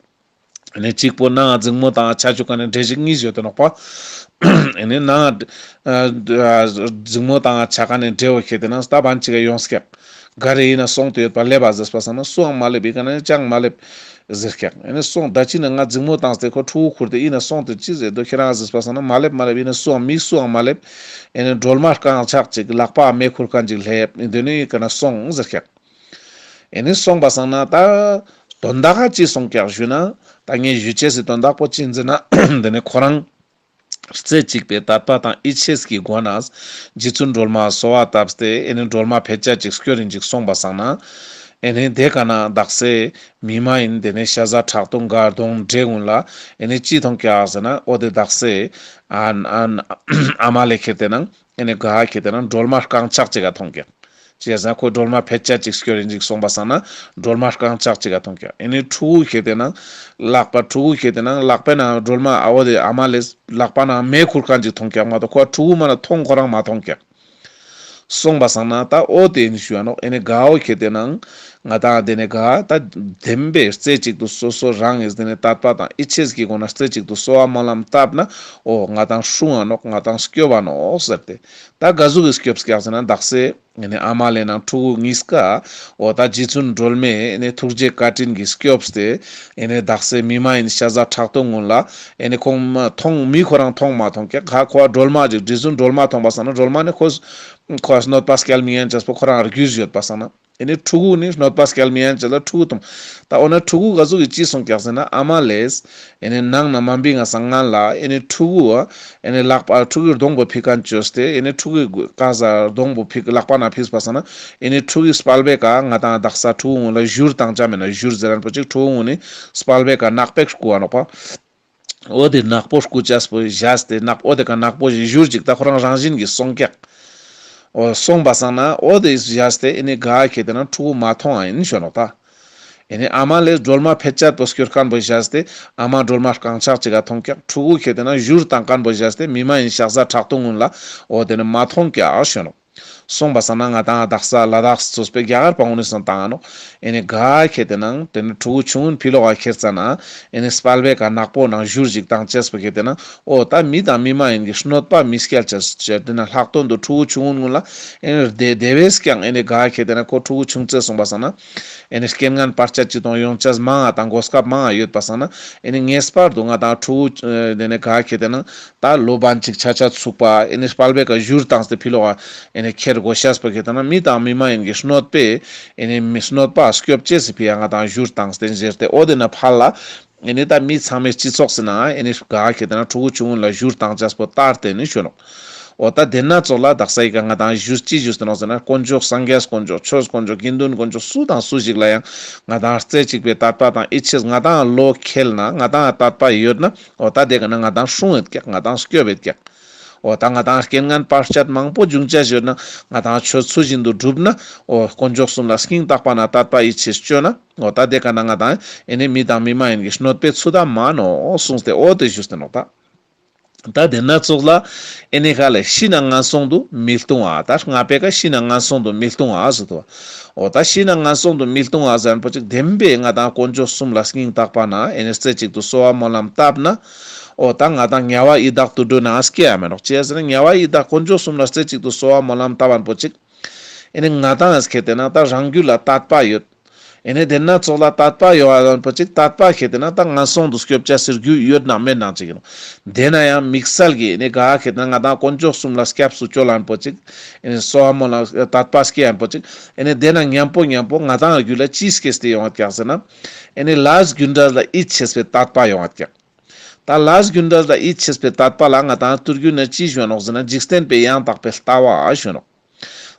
ཨེ་ནེ་གཅིག་པོ་ནང་འཛིང་མོ་བཏང་ཆ་བཅུག་ཀ་ནེ་འདྲེ་ཞིག་གཉིས་ཡོད་དེ་ནོག་པ། ཨེ་ནེ་ནང་འཛིང་མོ་བཏང་ཆ་ཀ་ནེ་འདྲེ་བོ་ཁེ་ཏེ་ནང་སྟབས་བན་ཅིག་ག་ཡོངས་ཀྱག་ག་རེ་ཨིན་ན་སོང་སྟེ་ཡོད་པ་སླེབས་པ་ཟེར་པ་སང་ན་སུའང་མ་སླེབས། ཨི་ཀ་ནེ་ཅང་མ་སླེབས་ཟེར་ཀྱག་ཨེ་ནེ་སོང་ད་ཅི་ན་ང་འཛིང་མོ་བཏང་སྟེ་ཁོ་ཕྲུ་གུ་ཁུར་ཏེ་ཨིན་ན་སོང་སྟེ་ཅི་ཟེར་དོ་ཁྱེ་རང་ཟེར་པ་སང་ན་མ་སླེབས་མ་སླེབས། ཨིན་ན་སུའང་མི་སུའང་མ་སླེབས། ཨེ་ནེ་སྒྲོལ་མ་རྐང་ཆག་ཅིག་ལག་པ་མེ་ཁུར་ཁན་ཅིག་སླེབས། ཨེ་ནེ་ཨི་ཀ་ནེ་སོང་ཟེར་ཀྱག་ཨེ་ནེ་སོང་པ་སང་ན་ད་དོན་དག་ག་ཅི་སོང་ཀྱག་ཞུ་ན་ད་ངས་ཞུ་ཅེས་སི་དོན་དག་པོ་ཅི་ཨིན་ཟེར་ན་དེ་ནེ་ཁོ་རང་རྩེ་གཅིག་པའི་དད་པ་དང་ཡིད་ཆེས་ཀྱི་སྒོ་ནས་རྗེ་བཙུན་སྒྲོལ་མ་གསོལ་བ་བཏབ་སྟེ་ཨེ་ནེ་སྒྲོལ་མ་ཕེད་ཅད་ཅིག་སྐྱོར་རིན་ཅིག་སོང་པ་སང་ན་ཨེ་ནེ་དེ་ཀ་ན་དག་ས་མི་མ་ཡིན་དེ་ནེ་ཤ་ཟ་ཁྲག་འཐུང་གར་འདོང་འདྲེ་ཀུན་ལ་ཨེ་ནེ་ཅི་ཐོང་ཀྱག་ཟེར་ན་འོ་དེ་དག་ས་ཨ་ཨ་མ་ལེ་ཁེ་ཏེ་ནང་ཨེ་ནེ་ག་ཁེ་ཏེ་ནང་སྒྲོལ་མ་རྐང་ཆག་ཅིག་ག་ཐོང་ཀྱག་ཅི་ཟེར་ན་ཁོ་སྒྲོལ་མ་ཕེད་ཅད་ཅིག་སྐྱོར་རིན་ཅིག་སོང་པ་སང་ན་སྒྲོལ་མ་རྐང་ཆག་ཅིག་ག་ཐོང་ཀྱག་ཨེ་ནེ་ཕྲུ་གུ་ཁེ་ཏེ་ནང་ལག་པ་ཕྲུ་གུ་ཁེ་ཏེ་ནང་ལག་པའི་ནང་སྒྲོལ་མ་འོ་དེ་ཨ་མ་ལེ་ལག་པ་ནང་མེ་ཁུར་ཁན་ཅིག་ཐོང་ཀྱག་མ་གཏོགས་ཁོ་ཕྲུ་གུ་མ་ན་ཐོང་ཁོ་རང་མ་ཐོང་ཀྱག་སོང་པ་སང་ན་ད་འོ་དེ་ཨིན་ཞུ་ཡ་ནོག་ཨེ་ནེ་ག་འོ་ཁེ་ཏེ་ནང་ ང་དང་དེ་ནས་ག་ད་བདེན་པའི་རྩེ་གཅིག་ཏུ་སོ་སོ་རང་གི་དེ་ནས་དད་པ་དང་ཡིད་ཆེས་ཀྱི་སྒོ་ནས་རྩེ་གཅིག་ཏུ་གསོལ་བ་སྨོན་ལམ་བཏབ་ན་འོ་ང་དང་སྲུང་བ་ནོག་ང་དང་སྐྱོབ་བ་ནོག་ཟེར་ཏེ། ད་ག་ཟུག་གི་སྐྱོབས་ཀྱག་ཟེར་ན་དག་ས་ཨེ་ནས་ཨ་མ་ལེ་ནང་ཕྲུ་གུ་གཉིས་ཀ་འོ་ད་རྗེ་བཙུན་སྒྲོལ་མའི་ཨེ་ནས་ཐུགས་རྗེ་བཀའ་དྲིན་གྱིས་སྐྱོབས་ཏེ་ཨེ་ནས་དག་ས་མི་མ་ཡིན་ཤ་ཟ་ཕྲག་དོག་ཀུན་ལ་ཨེ་ནས་ཁོང་མ་མཐོང་མི་ཁོ་རང་མཐོང་མ་མཐོང་ཀྱག་ག་ཁོ་སྒྲོལ་མ་ཅིག་རྗེ་བཙུན་སྒྲོལ་མ་མཐོང་པ་སང་ན་སྒྲོལ་མ་ནི་ཁོ་ཁོ་གནོད་པ་སྐྱལ་མི་ཉན་ཅེས་པོ་ཁོ་རང་རྒྱུས་ཡོད་པ་སང་ན། ཨེ་ནི་ཕྲུ་གུ་ནི་གནོད་པ་སྐྱལ་མི་ཡན་ཅེས་ལ་ཕྲུ་གུ་དང་། ད་འོ་ན་ཕྲུ་གུ་ག་ཟུག་གི་ཅི་སོང་ཀྱག་ཟེར་ན་ཨ་མ་ལེས། ཨེ་ནི་ནང་ན་མ་འབིང་ང་སང་ང་ལ་ཨེ་ནི་ཕྲུ་གུ་ཨ། ཨེ་ནི་ལག་པ་ཕྲུ་གུའི་གདོང་པོ་ཕི་ཁན་བཅོས་ཏེ་ཨེ་ནི་ཕྲུ་གུའི་ཀ་ཟ་གདོང་པོ་ཕི་ལག་པ་ན་ཕིས་པ་སང་ན། ཨེ་ནི་ཕྲུ་གུའི་སྤལ་པའི་ཀ་ང་དང་དག་ས་ཕྲུ་གུ་ངུ་ལ་བཞུར་བཏང་ཅ་མེད་ན་བཞུར་ཟེར་རན་པོ་ཅིག་ཕྲུ་གུ་ངུ་ནི་སྤལ་པའི་ཀ་ནག་པེག་སྐུ་བ་ནོག་པ། འོ་དེ་ནག་པོ་སྐུ་ཅེས་པོ་བཞག་སྟེ་ནག་འོ་དེ་ཀ་ནག་པོ་ཞིག་བཞུར་ཅིག་ད་ཁོ་རང་རང་བཞིན་གྱིས་སོང་ཀྱག་འོ་སོང་པ་སང་ན་འོ་དེ་བཞག་སྟེ་ཨེ་ནི་ག་ཁེ་ཏེ་ན་ཕྲུ་གུ་མ་མཐོང་ཨ་ཡིན་ཞོ་ནོག་ད། ཨེ་ནི་ཨ་མ་ལེ་སྒྲོལ་མ་ཕེད་ཅད་པོ་སྐྱོར་ཁན་པོ་བཞག་སྟེ་ཨ་མ་སྒྲོལ་མ་རྐང་ཆག་ཅིག་ག་མཐོང་ཀྱག་ཕྲུ་གུ་ཁེ་ཏེ་ན་བཞུར་བཏང་ཁན་པོ་བཞག་སྟེ་མི་མ་ཡིན་ཤ་ཟ་ཕྲག་དོག་ཀུན་ལ་འོ་དེ་ནི་མ་མཐོང་ཀྱག་ཞོ་ནོག་སོང་པ་སང་ན་ང་དང་དག་ས་ལ་དྭགས་ཚུགས་པའི་རྒྱ་གར་པ་འུ་ནི་སང་བཏང་ང་ནོག་ཨེ་ནི་ག་ཁེ་ཏེ་ནང་དེ་ནི་ཕྲུ་གུ་ཆུང་ངུན་ཕི་ལོག་ག་ཁྱེར་ཙ་ན་ཨེ་ནི་སྤལ་པའི་ཀ་ནག་པོ་ནང་བཞུར་ཅིག་བཏང་ཅེས་པོ་ཁེ་ཏེ་ན་འོ་ད་མི་དང་མི་མ་ཡིན་གྱི་གནོད་པ་མི་སྐྱལ་ཅེས་ཅེས་དེ་ན་ལྷག་དོན་དུ་ཕྲུ་གུ་ཆུང་ངུན་ཀུན་ལ་ཨེ་ནི་དེ་དེ་བས་ཀྱང་ཨེ་ནི་ག་ཁེ་ཏེ་ན་ཁོ་ཕྲུ་གུ་ཆུང་ཙེ་སོང་པ་སང་ན་ཨེ་ནི་རྐྱེན་ངན་བར་ཆད་ཅི་དང་ཡོང་ཅེས་མང་ང་དང་གོ་སྐབས་མང་ང་ཡོད་པ་སང་ན་ཨེ་ནི་ངེས་པར་དུ་ང་དང་ཕྲུ་གུ་དེ་ནི་ག་ཁེ་ཏེ་ན་ད་ལོ་བན་ཅིག་ཆ་ཆ་ཚུགས་པ་ཨེ་ནི་སྤལ་པའི་ཀ་བཞུར་བཏང་སྟེ་ཕི་ལོག་ག་ཨེ་ནི་ཁྱེར་དགོས་ཤེས་པོ་ཁེ་ཏེ་ན་མི་དང་མི་མ་ཡིན་གྱི་གནོད་པས་ཨེ་ནི་མི་གནོད་པ་སྐྱོབ་ཅེས་སི་ཕི་ཡ་ང་དང་བཞུར་བཏང་སྟེ་ཟེར་ཏེ་འོ་དེ་ན་ཕར་ལ་ཨེ་ནི་ད་མི་ཚང་མའི་སྤྱི་ཚོགས་སི་ནང་ཨེ་ནི་ག་ཁེ་ཏེ་ན་ཕྲུ་གུ་ཆུང་ངུན་ལ་བཞུར་བཏང་ཅེས་པོ་ལྟར་ཏེ་ནི་ཞུ་ནོག་འོ་ད་དེ་ན་ཙོགས་ལ་དག་ས་ཡི་ཀ་ང་དང་བཞུར་ཅི་བཞུར་ཏེ་ནོག་ཟེར་ན་དཀོན་མཆོག་སངས་རྒྱས་དཀོན་མཆོག་ཆོས་དཀོན་མཆོག་དགེ་འདུན་དཀོན་མཆོག་སུ་དང་སུ་ཞིག་ལ་ཡང་ང་དང་རྩེ་གཅིག་པའི་དད་པ་དང་ཡིད་ཆེས་ང་དང་བློ་ཁེལ་ན་ང་དང་དད་པ་ཡོད་ན། འོ་ད་དེ་ཀ་ན་ང་དང་སྲུང་ཡོད་ཀྱག་ང་དང་སྐྱོབ་ཡོད་ཀྱག་འོ་ད་ང་དང་རྐྱེན་ངན་བར་ཆད་མང་པོ་འབྱུང་ཅེས་ཡོད་ན་ང་དང་ཆོས་ཚུལ་བཞིན་དུ་བསྒྲུབ་ན། འོ་དཀོན་མཆོག་གསུམ་ལ་སྙིང་ཐག་པ་ན་དད་པ་ཡིད་ཆེས་བཅོས་ན། འོ་ད་དེ་ཀ་ན་ང་དང་ཨེ་ནི་མི་དང་མི་མ་ཡིན་གྱི་གནོད་པའི་ཚུལ་དང་མ་ནོག་གསུངས་ཏེ་འོ་དེ་ཞུས་ཏེ་ནོག་ད། ད་དེ་ན་ཙོགས་ལ་ཨེ་ནི་ཧ་ལེ་ཤི་ན་ངན་སོང་དུ་མི་ལྟུང་བ། ད་ལྔ་པའི་ཀ་ཤི་ན་ངན་སོང་དུ་མི་ལྟུང་བ་ཟེར་དོ། འོ་ད་ཤི་ན་ངན་སོང་དུ་མི་ལྟུང་བ་ཟེར་ན་པོ་ཅིག་བདེན་པའི་ང་དང་དཀོན་མཆོག་གསུམ་ལ་སྙིང་ཐག་པ་ན་ཨེ་ནི་རྩེ་གཅིག་ཏུ་གསོལ་བ་སྨོན་ལམ་བཏབ་ན། འོ་ད་ང་དང་དམྱལ་བ་ཡི་དྭགས་དུད་འགྲོའི་ནང་སྐྱེ་ཡ་མེད་ནོག་ཅི་ཟེར་ན་དམྱལ་བ་ཡི་དྭགས་དཀོན་མཆོག་གསུམ་ལ་རྩེ་གཅིག་ཏུ་གསོལ་བ་སྨོན་ལམ་བཏབ་ན་པོ་ཅིག་ཨེ་ནི་ང་དང་ཁེ་ཏེ་ན་ད་རང་རྒྱུད་ལ་དད་པ་ཡོད། ཨེ་ནི་དེ་ན་ཙོགས་ལ་དད་པ་ཡོད་པ་ལ་པོ་ཅིག་དད་པ་ཁེ་ཏེ་ན་ད་ངན་སོང་དུ་སྐྱོབ་ཅེས་སི་རྒྱུ་ཡོད་ན་མེད་ན་ཅིག་ཡིན་ནོག་དེ་ན་ཡང་དམིགས་བསལ་གྱི་ཨེ་ནི་ག་ཁེ་ཏེ་ན་ང་དང་དཀོན་མཆོག་གསུམ་ལ་སྐྱབས་སུ་བཅོལ་ལ་པོ་ཅིག་ཨེ་ནི་གསོལ་བ་སྨོན་ལམ་དད་པ་སྐྱེ་ཡ་པོ་ཅིག་ཨེ་ནི་དེ་ན་མཉམ་པོ་མཉམ་པོ་ང་དང་རྒྱུད་ལ་ཅི་སྐྱེས་ཏེ་ཡོང་བ་ཀྱག་ཟེར་ན། ཨེ་ནི་ལས་རྒྱུ་འབྲས་ལ་ཡིད་ཆེས་པའི་དད་པ་ཡོང་བ་ཀྱག་ད་ལས་རྒྱུ་འབྲས་ལ་ཡིད་ཆེས་པའི་དད་པ་ལ་ང་དང་ཐུར་རྒྱུད་ན་ཅི་ཞུ་ནོག་ཟེར་ན་འཇིག་རྟེན་པའི་ཡང་དག་པའི་ལྟ་བ་ཞུ་ནོག་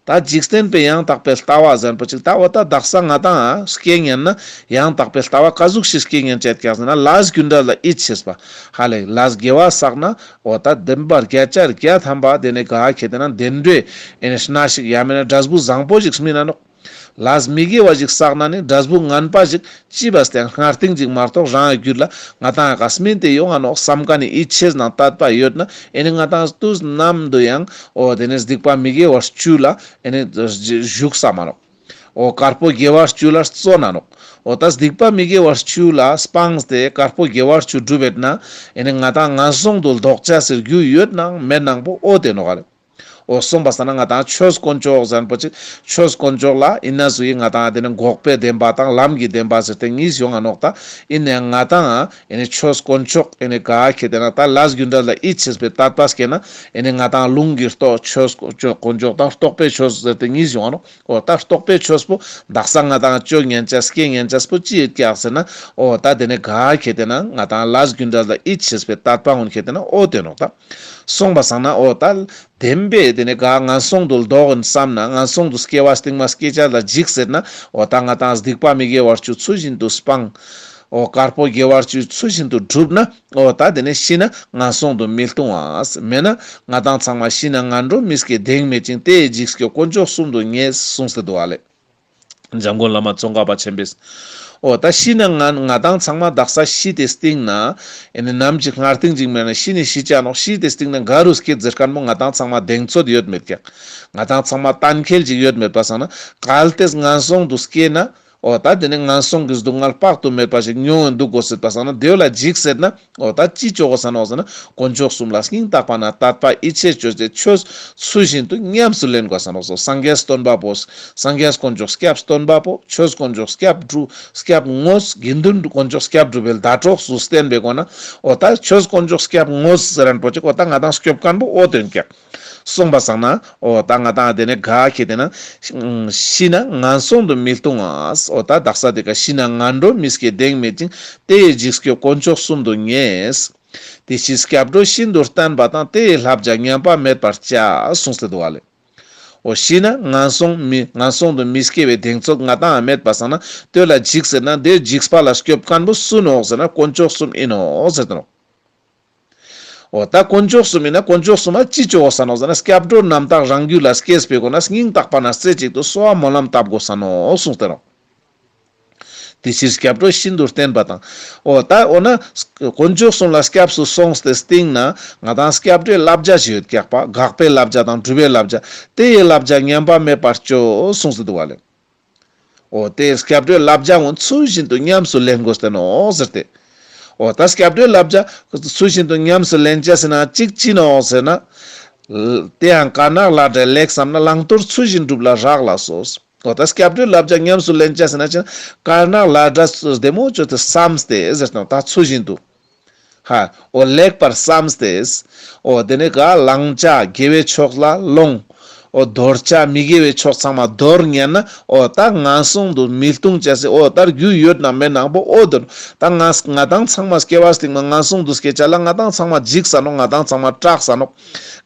ད་འཇིག་རྟེན་པའི་ཡང་དག་པའི་ལྟ་བ་ཟེར་པོ་ཅིག་ད་འོ་ད་དག་ས་ང་དང་སྐྱེ་ཉན་ན་ཡང་དག་པའི་ལྟ་བ་ག་ཟུག་ཞིག་སྐྱེ་ཉན་ཅེས་ཀྱག་ཟེར་ན་ལས་རྒྱུ་འབྲས་ལ་ཡིད་ཆེས་པ། ཧ་ལེ་ལས་དགེ་བ་བསགས་ན་འོ་ད་བདེན་པ་བརྒྱ་ཆ་བརྒྱ་ཐམ་པ་དེ་ནི་ག་ཁེ་ཏེ་ན་བདེ་འགྲོའི་ཨེ་ནི་གནས་ཤིག་ཡང་མེད་ན་འབྲས་བུ་བཟང་པོ་ཞིག་སྨིན་ན་ནོག་ལས་མི་དགེ་བ་ཞིག་བསགས་ན་ནི་འབྲས་བུ་ངན་པ་ཞིག་ཅི་བས་ཏེ་སྔར་སྟིང་ཅིག་མ་གཏོགས་རང་རྒྱུད་ལ་ང་དང་ག་སྨིན་ཏེ་ཡོང་ང་ནོག་བསམ་མཁན་ནི་ཡིད་ཆེས་ནང་དད་པ་ཡོད་ན་ཨེ་ནི་ང་དང་དུས་ནམ་དུ་ཡང་འོ་དེ་ནི་སྡིག་པ་མི་དགེ་བ་བཅུ་ལ་ཨེ་ནི་ཞུགས་ས་མ་ནོག་འོ་དཀར་པོ་དགེ་བ་བཅུ་ལ་བརྩོན་ན་ནོག་འོ་ད་སྡིག་པ་མི་དགེ་བ་བཅུ་ལ་སྤངས་ཏེ་དཀར་པོ་དགེ་བ་བཅུ་བསྒྲུབས་པས་ན་ཨེ་ནི་ང་དང་ངན་སོང་དུ་ལྡོག་ཅེས་སི་རྒྱུ་ཡོད་ནང་མེད་ནང་པོ་འོ་དེ་ནོག་ག་ལེ། འོ་སོང་པ་སང་ན་ང་དང་ཆོས་དཀོན་མཆོག་ཟེར་པོ་ཅིག་ཆོས་དཀོན་མཆོག་ལ་ཨིན་ན་ཟུག་གི་ང་དང་དེ་ནི་འགོག་པའི་བདེན་པ་དང་ལམ་གྱི་བདེན་པ་ཟེར་ཏེ་གཉིས་ཡོང་ང་ནོག་ད་ཨིན་ནའང་ང་དང་ཨེ་ནི་ཆོས་དཀོན་མཆོག་ཨེ་ནི་ག་ཁེ་ཏེ་ན་ད་ལས་རྒྱུ་འབྲས་ལ་ཡིད་ཆེས་པའི་དད་པ་སྐྱེ་ན་ཨེ་ནི་ང་དང་ལུང་གི་རྟོགས་ཆོས་དཀོན་མཆོག་དང་རྟོགས་པའི་ཆོས་ཟེར་ཏེ་གཉིས་ཡོང་ང་ནོག་འོ་ད་རྟོགས་པའི་ཆོས་པོ་དག་ས་ང་དང་བཅོ་ཉན་ཅེས་སྐྱེ་ཉན་ཅེས་པོ་ཅི་ཡོད་ཀྱག་ཟེར་ན་འོ་ད་དེ་ནི་ག་ཁེ་ཏེ་ན་ང་དང་ལས་རྒྱུ་འབྲས་ལ་ཡིད་ཆེས་པའི་དད་པ་འོན་ཁེ་ཏེ་ན་འོ་དེ་ནོག་ད། སོང་པ་སང་ན་འོ་ད་བདེན་པའི་དེ་ནི་ག་ངན་སོང་དུ་ལྡོག་ཡིན་བསམ་ན་ངན་སོང་དུ་སྐྱེ་བ་སྟིང་མ་སྐྱེ་ཅེས་ལ་འཇིགས་ཟེར་ན་འོ་ད་ང་དང་སྡིག་པ་མི་དགེ་བ་བཅུ་ཚུལ་བཞིན་དུ་སྤང་། འོ་དཀར་པོ་དགེ་བ་བཅུ་ཚུལ་བཞིན་དུ་བསྒྲུབས་ན་འོ་ད་དེ་ནི་ཤི་ན་ངན་སོང་དུ་མི་ལྟུང་བ། མེད་ན་ང་དང་ཚང་མ་ཤི་ན་ངན་འགྲོ་མི་སྐྱེ་གདེང་མེད་ཅིང་དེ་ཡི་འཇིགས་སྐྱོབ་དཀོན་མཆོག་གསུམ་དུ་ངེས་གསུངས་ཏེ་འདུག་ག་ལེ། འཇམ་མགོན་བླ་མ་ཙོང་ཁ་པ་ཆེན་པོས། འོ་ད་ཤི་ན་ང་ང་དང་ཚང་མ་དག་ས་ཤི་སྟེ་སྟིང་ན་ཨེ་ནི་ནམ་ཅིག་སྔར་སྟིང་ཅིག་མེད་ན་ཤི་ནི་ཤི་ཆ་ནོག་ཤི་སྟེ་སྟིང་ན་ག་རུ་སྐྱེ་ཟེར་མཁན་མོ་ང་དང་ཚང་མ་གདེང་ཚོད་ཡོད་མེད་ཀྱག་ང་དང་ཚང་མ་གཏན་འཁེལ་ཅིག་ཡོད་མེད་པ་སང་ན་གལ་ཏེ་ངན་སོང་དུ་སྐྱེ་ན་ འོ་ད་དེ་ནི་ངན་སོང་གི་སྡུག་བསྔལ་དཔག་ཏུ་མེད་པ་ཞིག་མྱོང་ཡོང་འདུག་དགོས་ཟེར་པ་སང་ན་དེ་ལ་འཇིགས་ཟེར་ན། འོ་ད་ཅི་ཅོ་དགོས་ས་ནོག་ཟེར་ན། དཀོན་མཆོག་གསུམ་ལ་སྙིང་ཐག་པ་ན་དད་པ་ཡིད་ཆེས་ཅོས་ཏེ་ཆོས་ཚུལ་བཞིན་དུ་ཉམས་སུ་ལེན་དགོས་ས་ནོག་སོ། སངས་རྒྱས་སྟོན་པ་པོ། སངས་རྒྱས་དཀོན་མཆོག་སྐྱབས་སྟོན་པ་པོ། ཆོས་དཀོན་མཆོག་སྐྱབས་དྲུག་སྐྱབས་དངོས། དགེ་འདུན་དཀོན་མཆོག་སྐྱབས་དྲུག་པའི་ཟླ་གྲོགས་སུ་བསྟེན་པའི་སྒོ་ན། འོ་ད་ཆོས་དཀོན་མཆོག་སྐྱབས་དངོས་ཟེར་རན་པོ་ཅིག་འོ་ད་ང་དང་སྐྱོབ་མཁན་པོ་འོ་དོན་ཀྱག་སོང་པ་སང་ན། འོ་ད་ང་དང་དེ་ནས་ག་ཁེ་དེ་ན། ཤི་ན་ངན་སོང་དུ་མི་ལྟུང་བ། འོ་ད་དག་ས་དེ་ཀ་ཤི་ན་ངན་འགྲོ་མི་སྐྱེ་གདེང་མེད་ཅིང་། དེ་ཡི་འཇིགས་སྐྱོབ་དཀོན་མཆོག་གསུམ་དུ་ངེས། དེ་ཕྱིར་སྐྱབས་འགྲོ་ཤིན་ཏུ་བརྟན་པ་དང་། དེ་ཡི་བསླབ་བྱ་ཉམས་པ་མེད་པར་བྱ་གསུངས་ཏེ་འདུག་བ་ལེ། འོ་ཤི་ན་ངན་སོང་མི་ངན་སོང་དུ་མི་སྐྱེ་བའི་གདེང་ཚོད་ང་དང་མེད་པ་སང་ན་དེ་ལ་འཇིགས་ཟེར་ན་དེ་འཇིགས་པ་ལ་སྐྱོབ་མཁན་པོ་སུ་ནོག་ཟེར་ན་དཀོན་མཆོག་གསུམ་ཨིན་ནོག་ཟེར་ཏེ་ནོག་འོ་ད་དཀོན་མཆོག་གསུམ་ཨིན་ན་དཀོན་མཆོག་གསུམ་ལ་ཅི་ཅོ་དགོས་ས་ནོག་ཟེར་ན་སྐྱབས་འགྲོ་རྣམ་དག་རང་རྒྱུད་ལ་སྐྱེས་པའི་སྒོ་ན་སྙིང་ཐག་པ་ན་རྩེ་གཅིག་ཏུ་གསོལ་བ་སྨོན་ལམ་བཏབ་དགོས་ས་ནོག་གསུངས་ཏེ་ནོག་དེ་ཕྱིར་སྐྱབས་འགྲོ་ཤིན་ཏུ་བརྟན་པ་དང་། འོ་ད་འོ་ན་དཀོན་མཆོག་གསུམ་ལ་སྐྱབས་སུ་སོང་སྟེ་སྟིང་ན་ང་དང་སྐྱབས་འགྲོའི་བསླབ་བྱ་ཞིག་ཡོད་ཀྱག་པ། དགག་པའི་བསླབ་བྱ་དང་སྒྲུབ་པའི་བསླབ་བྱ། དེ་ཡི་བསླབ་བྱ་ཉམས་པ་མེད་པར་བྱོས་གསུངས་ཏེ་འདུག་བ་ལེ། འོ་དེ་སྐྱབས་འགྲོའི་བསླབ་བྱ་འོ་ཚུལ་བཞིན་དུ་ཉམས་སུ་ལེན་དགོས་ཏེ་ནོག་ཟེར་ཏེ། འོ་ད་སྐྱབས་འགྲོའི་བསླབ་བྱ་ཚུལ་བཞིན་དུ་ཉམས་སུ་ལེན་བྱ་ཟེར་ན་གཅིག་ཅི་ནོག་ཟེར་ན། དེ་ཡང་དཀར་ནག་ལས་འབྲས་ལེགས་བསམ་ན། བླང་དོར་ཚུལ་བཞིན་སྒྲུབ་ལ་རག་ལས་སོ། འོ་ད་སྐྱབས་འགྲོའི་བསླབ་བྱ་ཉམས་སུ་ལེན་བྱ་ཟེར་ན་ཅི་ན་དཀར་ནག་ལས་འབྲས་བདེ་མོ་ཅོས་ཏེ་བསམས་ཏེ་ཟེར་ཏེ་ནོག་ད་ཚུལ་བཞིན་དུ། ཧ། འོ་ལེགས་པར་བསམས་ཏེ། འོ་དེ་ནས་ག་བླང་བྱ་དགེ་བའི་ཕྱོགས་ལ་ལོངས། འོ་དོར་བྱ་མི་དགེ་བའི་ཕྱོགས་ཚང་མ་དོར་ཉན་ན་འོ་ད་ངན་སོང་དུ་མི་ལྟུང་བྱ་སེ་འོ་ད་རྒྱུ་ཡོད་ན་མེད་ན་པོ་འོ་དོར། ད་ང་ང་དང་ཚང་མ་སྐྱེ་བ་སྟིང་མ་ངན་སོང་དུ་སྐྱེ་ཅ་ལ་ང་དང་ཚང་མ་འཇིགས་ས་ནོག་ང་དང་ཚང་མ་སྐྲག་ས་ནོག་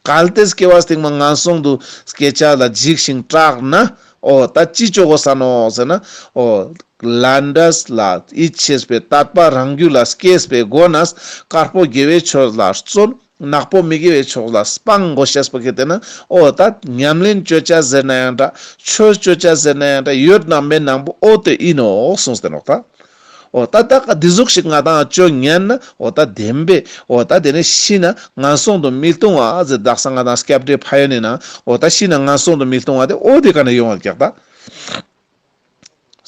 གལ་ཏེ་སྐྱེ་བ་སྟིང་མ་ངན་སོང་དུ་སྐྱེ་ཅ་ལ་འཇིགས་ཤིང་སྐྲག་ན། འོ་ད་ཅི་ཅོ་དགོས་ས་ནོག་ཟེར་ན། འོ་ལས་འབྲས་ལ་ཡིད་ཆེས་པའི་དད་པ་རང་རྒྱུད་ལ་སྐྱེས་པའི་སྒོ་ནས་དཀར་པོ་དགེ་བའི་ཕྱོགས་ལ་བརྩོན། ནག་པོ་མི་དགེ་བའི་ཕྱོགས་ལ་སྤང་དགོས་ཤེས་པོ་ཁེ་དེ་ན། འོ་ད་ཉམས་ལེན་ཅོ་ཅ་ཟེར་ན་ཡང་འདྲ། ཆོས་ཅོ་ཅ་ཟེར་ན་ཡང་འདྲ། ཡོད་ན་མེད་ན་པོ་འོ་དེ་ཨིན་ནོག་གསུངས་ཏེ་ནོག་ད། འོ་ད་ད་ག་འདི་ཟུག་ཞིག་ང་དང་ཅོ་ཉན་ན་འོ་ད་བདེན་པས་འོ་ད་དེ་ནས་ཤི་ན་ངན་སོང་དུ་མི་ལྟུང་བ་ཟེར་དག་ས་ང་དང་སྐྱབས་འགྲོའི་ཕན་ཡོན་ནི་ན་འོ་ད་ཤི་ན་ངན་སོང་དུ་མི་ལྟུང་བ་དེ་འོ་དེ་ག་ན་ཡོང་བ་ཀྱག་ད།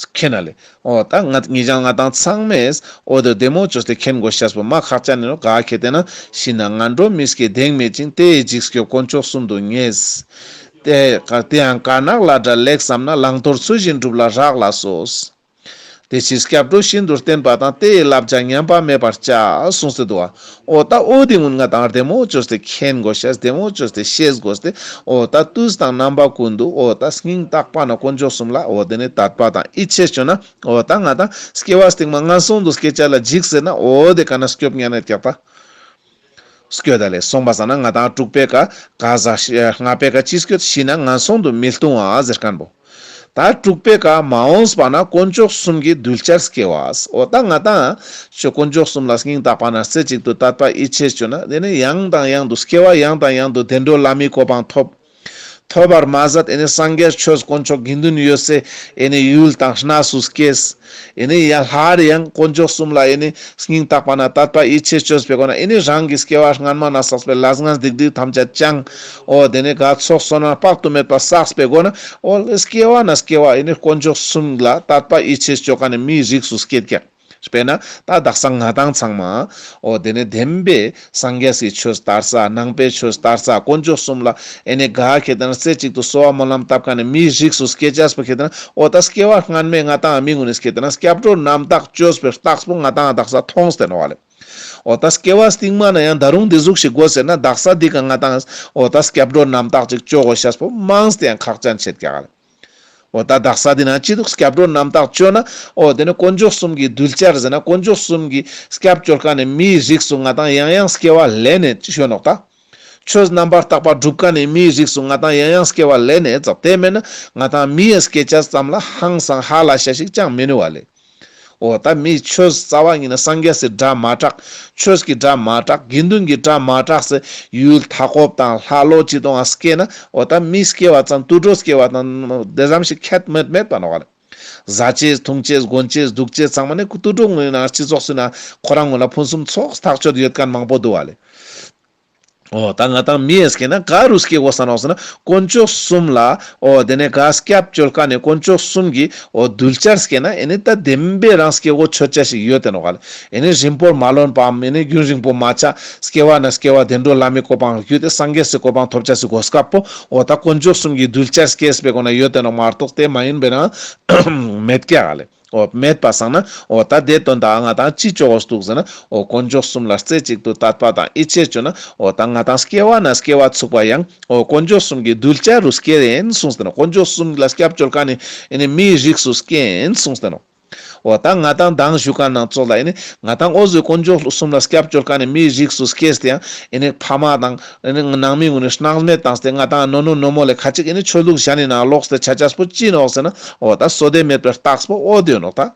མཁྱེན་ན་ལེ། འོ་ད་ང་ངེད་ཅག་ང་དང་ཚང་མས་འོ་དེ་བདེ་མོ་ཅོས་ཏེ་མཁྱེན་དགོས་ཤེས་པོ་མ་ཁག་ཅན་ནི་ནོག་ག་ཁེ་དེ་ན་ཤི་ན་ངན་འགྲོ་མི་སྐྱེ་གདེང་མེད་ཅིང་། དེ་ཡི་འཇིགས་སྐྱོབ་དཀོན་མཆོག་གསུམ་དུ་ངེས། དེ་དེ་ཡང་དཀར་ནག་ལས་འབྲས་ལེགས་བསམ་ན། བླང་དོར་ཚུལ་བཞིན་སྒྲུབ་ལ་རག་ལས་སོ། དེ་ཕྱིར་སྐྱབས་འགྲོ་ཤིན་ཏུ་བརྟན་པ་དང་། དེ་ཡི་བསླབ་བྱ་ཉམས་པ་མེད་པར་བྱ་གསུངས་ཏེ་འདུག་བ། འོ་ད་འོ་དེ་ཀུན་ང་དང་བདེ་མོ་ཅོས་ཏེ་མཁྱེན་དགོས་ཤེས་བདེ་མོ་ཅོས་ཏེ་ཤེས་དགོས་ཏེ་འོ་ད་དུས་དང་རྣམ་པ་ཀུན་ཏུ་འོ་ད་སྙིང་ཐག་པ་ན་དཀོན་མཆོག་གསུམ་ལ་འོ་དེ་ནས་དད་པ་དང་ཡིད་ཆེས་ཅོས་ན་འོ་ད་ང་དང་སྐྱེ་བ་སྟིང་མ་ངན་སོང་དུ་སྐྱེ་ཅ་ལ་འཇིགས་ཟེར་ན་འོ་དེ་ག་ན་སྐྱོབ་ཉན་ནས་ཀྱག་ད། སྐྱོད་ད་ལེ། སོང་པ་སང་ན་ང་དང་དྲུག་པའི་ཀ་ག་ཟ་ཤི་ལྔ་པའི་ཀ་ཅི་སྐྱོད། ཤི་ན་ངན་སོང་དུ་མི་ལྟུང་བ་ཟེར་མཁན་པོ། ད་དྲུག་པའི་ཀ་མ་འོངས་པ་ན་དཀོན་མཆོག་གསུམ་གྱི་གདུལ་བྱར་སྐྱེ་བ། འོ་ད་ང་དང་ཆོས་དཀོན་མཆོག་གསུམ་ལ་སྙིང་ཐག་པ་ན་རྩེ་གཅིག་ཏུ་དད་པ་ཡིད་ཆེས་ཅོས་ན་དེ་ནས་ཡང་དང་ཡང་དུ་སྐྱེ་བ་ཡང་དང་ཡང་དུ་བདེ་འགྲོ་ལྷ་མིའི་གོ་འཕང་ཐོབ། ཐོབ་པར་མ་ཟད་ཨེ་ནི་སངས་རྒྱས་ཆོས་དཀོན་མཆོག་དགེ་འདུན་ཡོད་སའི་ཨེ་ནི་ཡུལ་དང་གནས་སུ་སྐྱེས། ཨེ་ནི་ཡང་སླར་ཡང་དཀོན་མཆོག་གསུམ་ལ་ཨེ་ནི་སྙིང་ཐག་པ་ན་དད་པ་ཡིད་ཆེས་ཅོས་པའི་སྒོ་ན་ཨེ་ནི་རང་གི་སྐྱེ་བ་སྔན་མ་ན་བསགས་པའི་ལས་ངན་སྡིག་སྒྲིབ་ཐམས་ཅད་བྱང་། འོ་དེ་ནས་ག་ཚོགས་བསོད་ནམས་དཔག་ཏུ་མེད་པ་བསགས་པའི་སྒོ་ན་འོ་སྐྱེ་བ་ན་སྐྱེ་བ་ཨེ་ནི་དཀོན་མཆོག་གསུམ་ལ་དད་པ་ཡིད་ཆེས་ཅོ་མཁན་ནི་མིའི་རིགས་སུ་སྐྱེས་ཀྱག་དཔེར་ན་ད་དག་ས་ང་དང་ཚང་མ་འོ་དེ་ནས་བདེན་པའི་སངས་རྒྱས་སི་ཆོས་དར་ས་ནང་པའི་ཆོས་དར་ས་དཀོན་མཆོག་གསུམ་ལ་ཨེ་ནི་ག་ཁེ་དེ་ན་རྩེ་གཅིག་ཏུ་གསོལ་བ་སྨོན་ལམ་བཏབ་མཁན་ནི་མིའི་རིགས་སུ་སྐྱེ་ཅེས་པོ་ཁེ་དེ་ན་འོ་ད་སྐྱེ་བ་སྔན་མའི་ང་དང་མི་ཀུན་ནི་ཁེ་དེ་ན་སྐྱབས་འགྲོ་རྣམ་དག་ཅོས་པའི་རྟགས་པོ་ང་དང་དག་ས་མཐོང་སྟེ་ནོག་བ་ལེ། འོ་ད་སྐྱེ་བ་སྟིང་མ་ན་ཡང་ད་རུང་འདི་ཟུག་ཞིག་དགོས་ཟེར་ན་དག་ས་འདི་ཀ་ང་དང་འོ་ད་སྐྱབས་འགྲོ་རྣམ་དག་ཅིག་ཅོ་དགོས་ཤེས་པོ་མངས་ཏེ་ཡང་ཁག་ཅན་ཆེད་ཀྱག་ལེ། འོ་ད་དག་ས་འདི་ན་ཅི་འདུག་སྐྱབས་འགྲོ་རྣམ་དག་ཅོས་ན་འོ་དེ་ནི་དཀོན་མཆོག་གསུམ་གྱི་གདུལ་བྱར་ཟེར་ན་དཀོན་མཆོག་གསུམ་གྱི་སྐྱབས་ཅོ་མཁན་ནི་མིའི་རིགས་སུ་ང་དང་ཡང་ཡང་སྐྱེ་བ་ལེན་ནས་ཅི་ཞུ་ནོག་ད། ཆོས་རྣམ་པར་དག་པ་སྒྲུབ་མཁན་ནི་མིའི་རིགས་སུ་ང་དང་ཡང་ཡང་སྐྱེ་བ་ལེན་ནས་ཙག་དེ་མེད་ན་ང་དང་མི་ཡི་སྐྱེ་ཅེས་ཙམ་ལ་ཧང་སང་ཧ་ལས་ཤེས་ཤིག་ཅང་མི་ནུས་བ་ལེ། འོ་ད་མི་ཆོས་རྩ་བ་ཉིད་ནས་སངས་རྒྱས་སི་སྒྲ་མ་གྲགས། ཆོས་ཀྱི་སྒྲ་མ་གྲགས། དགེ་འདུན་གྱི་སྒྲ་མ་གྲགས་སེ་ཡུལ་མཐའ་འཁོབ་དང་ལྷ་ལོ་ཅི་དང་ང་སྐྱེས་ན་འོ་ད་མི་སྐྱེ་བ་ཙམ་དུད་འགྲོ་སྐྱེ་བ་དང་དེ་ཙམ་ཞིག་ཁྱད་མེད་མེད་པ་ནོག་ལེ། ཟ་ཅེས་འཐུང་ཅེས་གོན་ཅེས་འདུག་ཅེས་ཚང་མ་ནི་དུད་འགྲོ་ངུན་ན་སྤྱི་ཚོགས་སུ་ན་ཁོ་རང་ངུན་ལ་ཕུན་སུམ་ཚོགས་ཐག་ཆོད་ཡོད་མཁན་མང་པོ་འདུག་བ་ལེ། འོ་ད་ང་དང་མིའི་སྐྱེ་ན་ག་རུ་སྐྱེ་དགོས་ས་ནོག་ཟེར་ན་དཀོན་མཆོག་གསུམ་ལ། འོ་དེ་ནས་ག་སྐྱབས་བཅོལ་ཁན་ནི་དཀོན་མཆོག་གསུམ་གྱི་འོ་གདུལ་བྱར་སྐྱེ་ན་ཨེ་ནི་ད་བདེན་པའི་རང་སྐྱེ་དགོས་ཆོད་ཆ་ཞིག་ཡོད་དེ་ནོག་ལེ། ཨེ་ནི་རིང་པོར་མ་ལོན་པའམ་ཨེ་ནི་རྒྱུན་རིང་པོ་མ་ཆ་སྐྱེ་བ་ནས་སྐྱེ་བ་བདེ་འགྲོ་ལྷ་མིའི་གོ་འཕང་བརྒྱུད་དེ་སངས་རྒྱས་སི་གོ་འཕང་ཐོབ་ཆ་ཞིག་གོ་སྐབས་པོ་འོ་ད་དཀོན་མཆོག་གསུམ་གྱི་གདུལ་བྱར་སྐྱེས་པའི་སྒོ་ནས་ཡོད་དེ་ནོག་མ་གཏོགས་དེ་མ་ཡིན་པའི་རང་མེད་ཀྱག་ལེ། འོ་མེད་པ་སང་ན་འོ་ད་དེ་དོན་དག་ང་དང་ཅི་ཅོ་དགོས་འདུག་ཟེར་ན་འོ་དཀོན་མཆོག་གསུམ་ལ་རྩེ་གཅིག་ཏུ་དད་པ་དང་ཡིད་ཆེས་བཅོས་ན་འོ་ད་ང་དང་སྐྱེ་བ་ནས་སྐྱེ་བ་ཚུགས་པ་ཡང་འོ་དཀོན་མཆོག་གསུམ་གྱི་གདུལ་བྱ་རུ་སྐྱེ་ཡིན་གསུངས་ཏེ་ནོག། དཀོན་མཆོག་གསུམ་ལ་སྐྱབས་བཅོལ་ཁན་ནི་ཨེ་ནི་མིའི་རིགས་སུ་སྐྱེ་ཡིན་གསུངས་ཏེ་ནོག། འོ་ད་ང་དང་མདང་ཞུ་ཁན་ནང་ཙོགས་ལ་ཨེ་ནི་ང་དང་འོ་ཟུག་དཀོན་མཆོག་གསུམ་ལ་སྐྱབས་བཅོལ་ཁན་ནི་མིའི་རིགས་སུ་སྐྱེས་ཏེ་ཡང་ཨེ་ནི་ཕ་མ་དང་ཨེ་ནི་ནང་མི་ངུན་ནི་སྣང་མེད་བཏང་སྟེ་ང་དང་ནོ་ནོ་ནོ་མོ་ལེ་ཁ་ཅིག་ཨེ་ནི་ཆོས་ལུགས་གཞན་ནི་ནང་ལོག་སྟེ་ཆ་ཆ་པོ་ཅི་ནོག་ཟེར་ན་འོ་ད་བསོད་བདེ་མེད་པའི་རྟགས་པོ་འོ་དེ་ནོག་ད།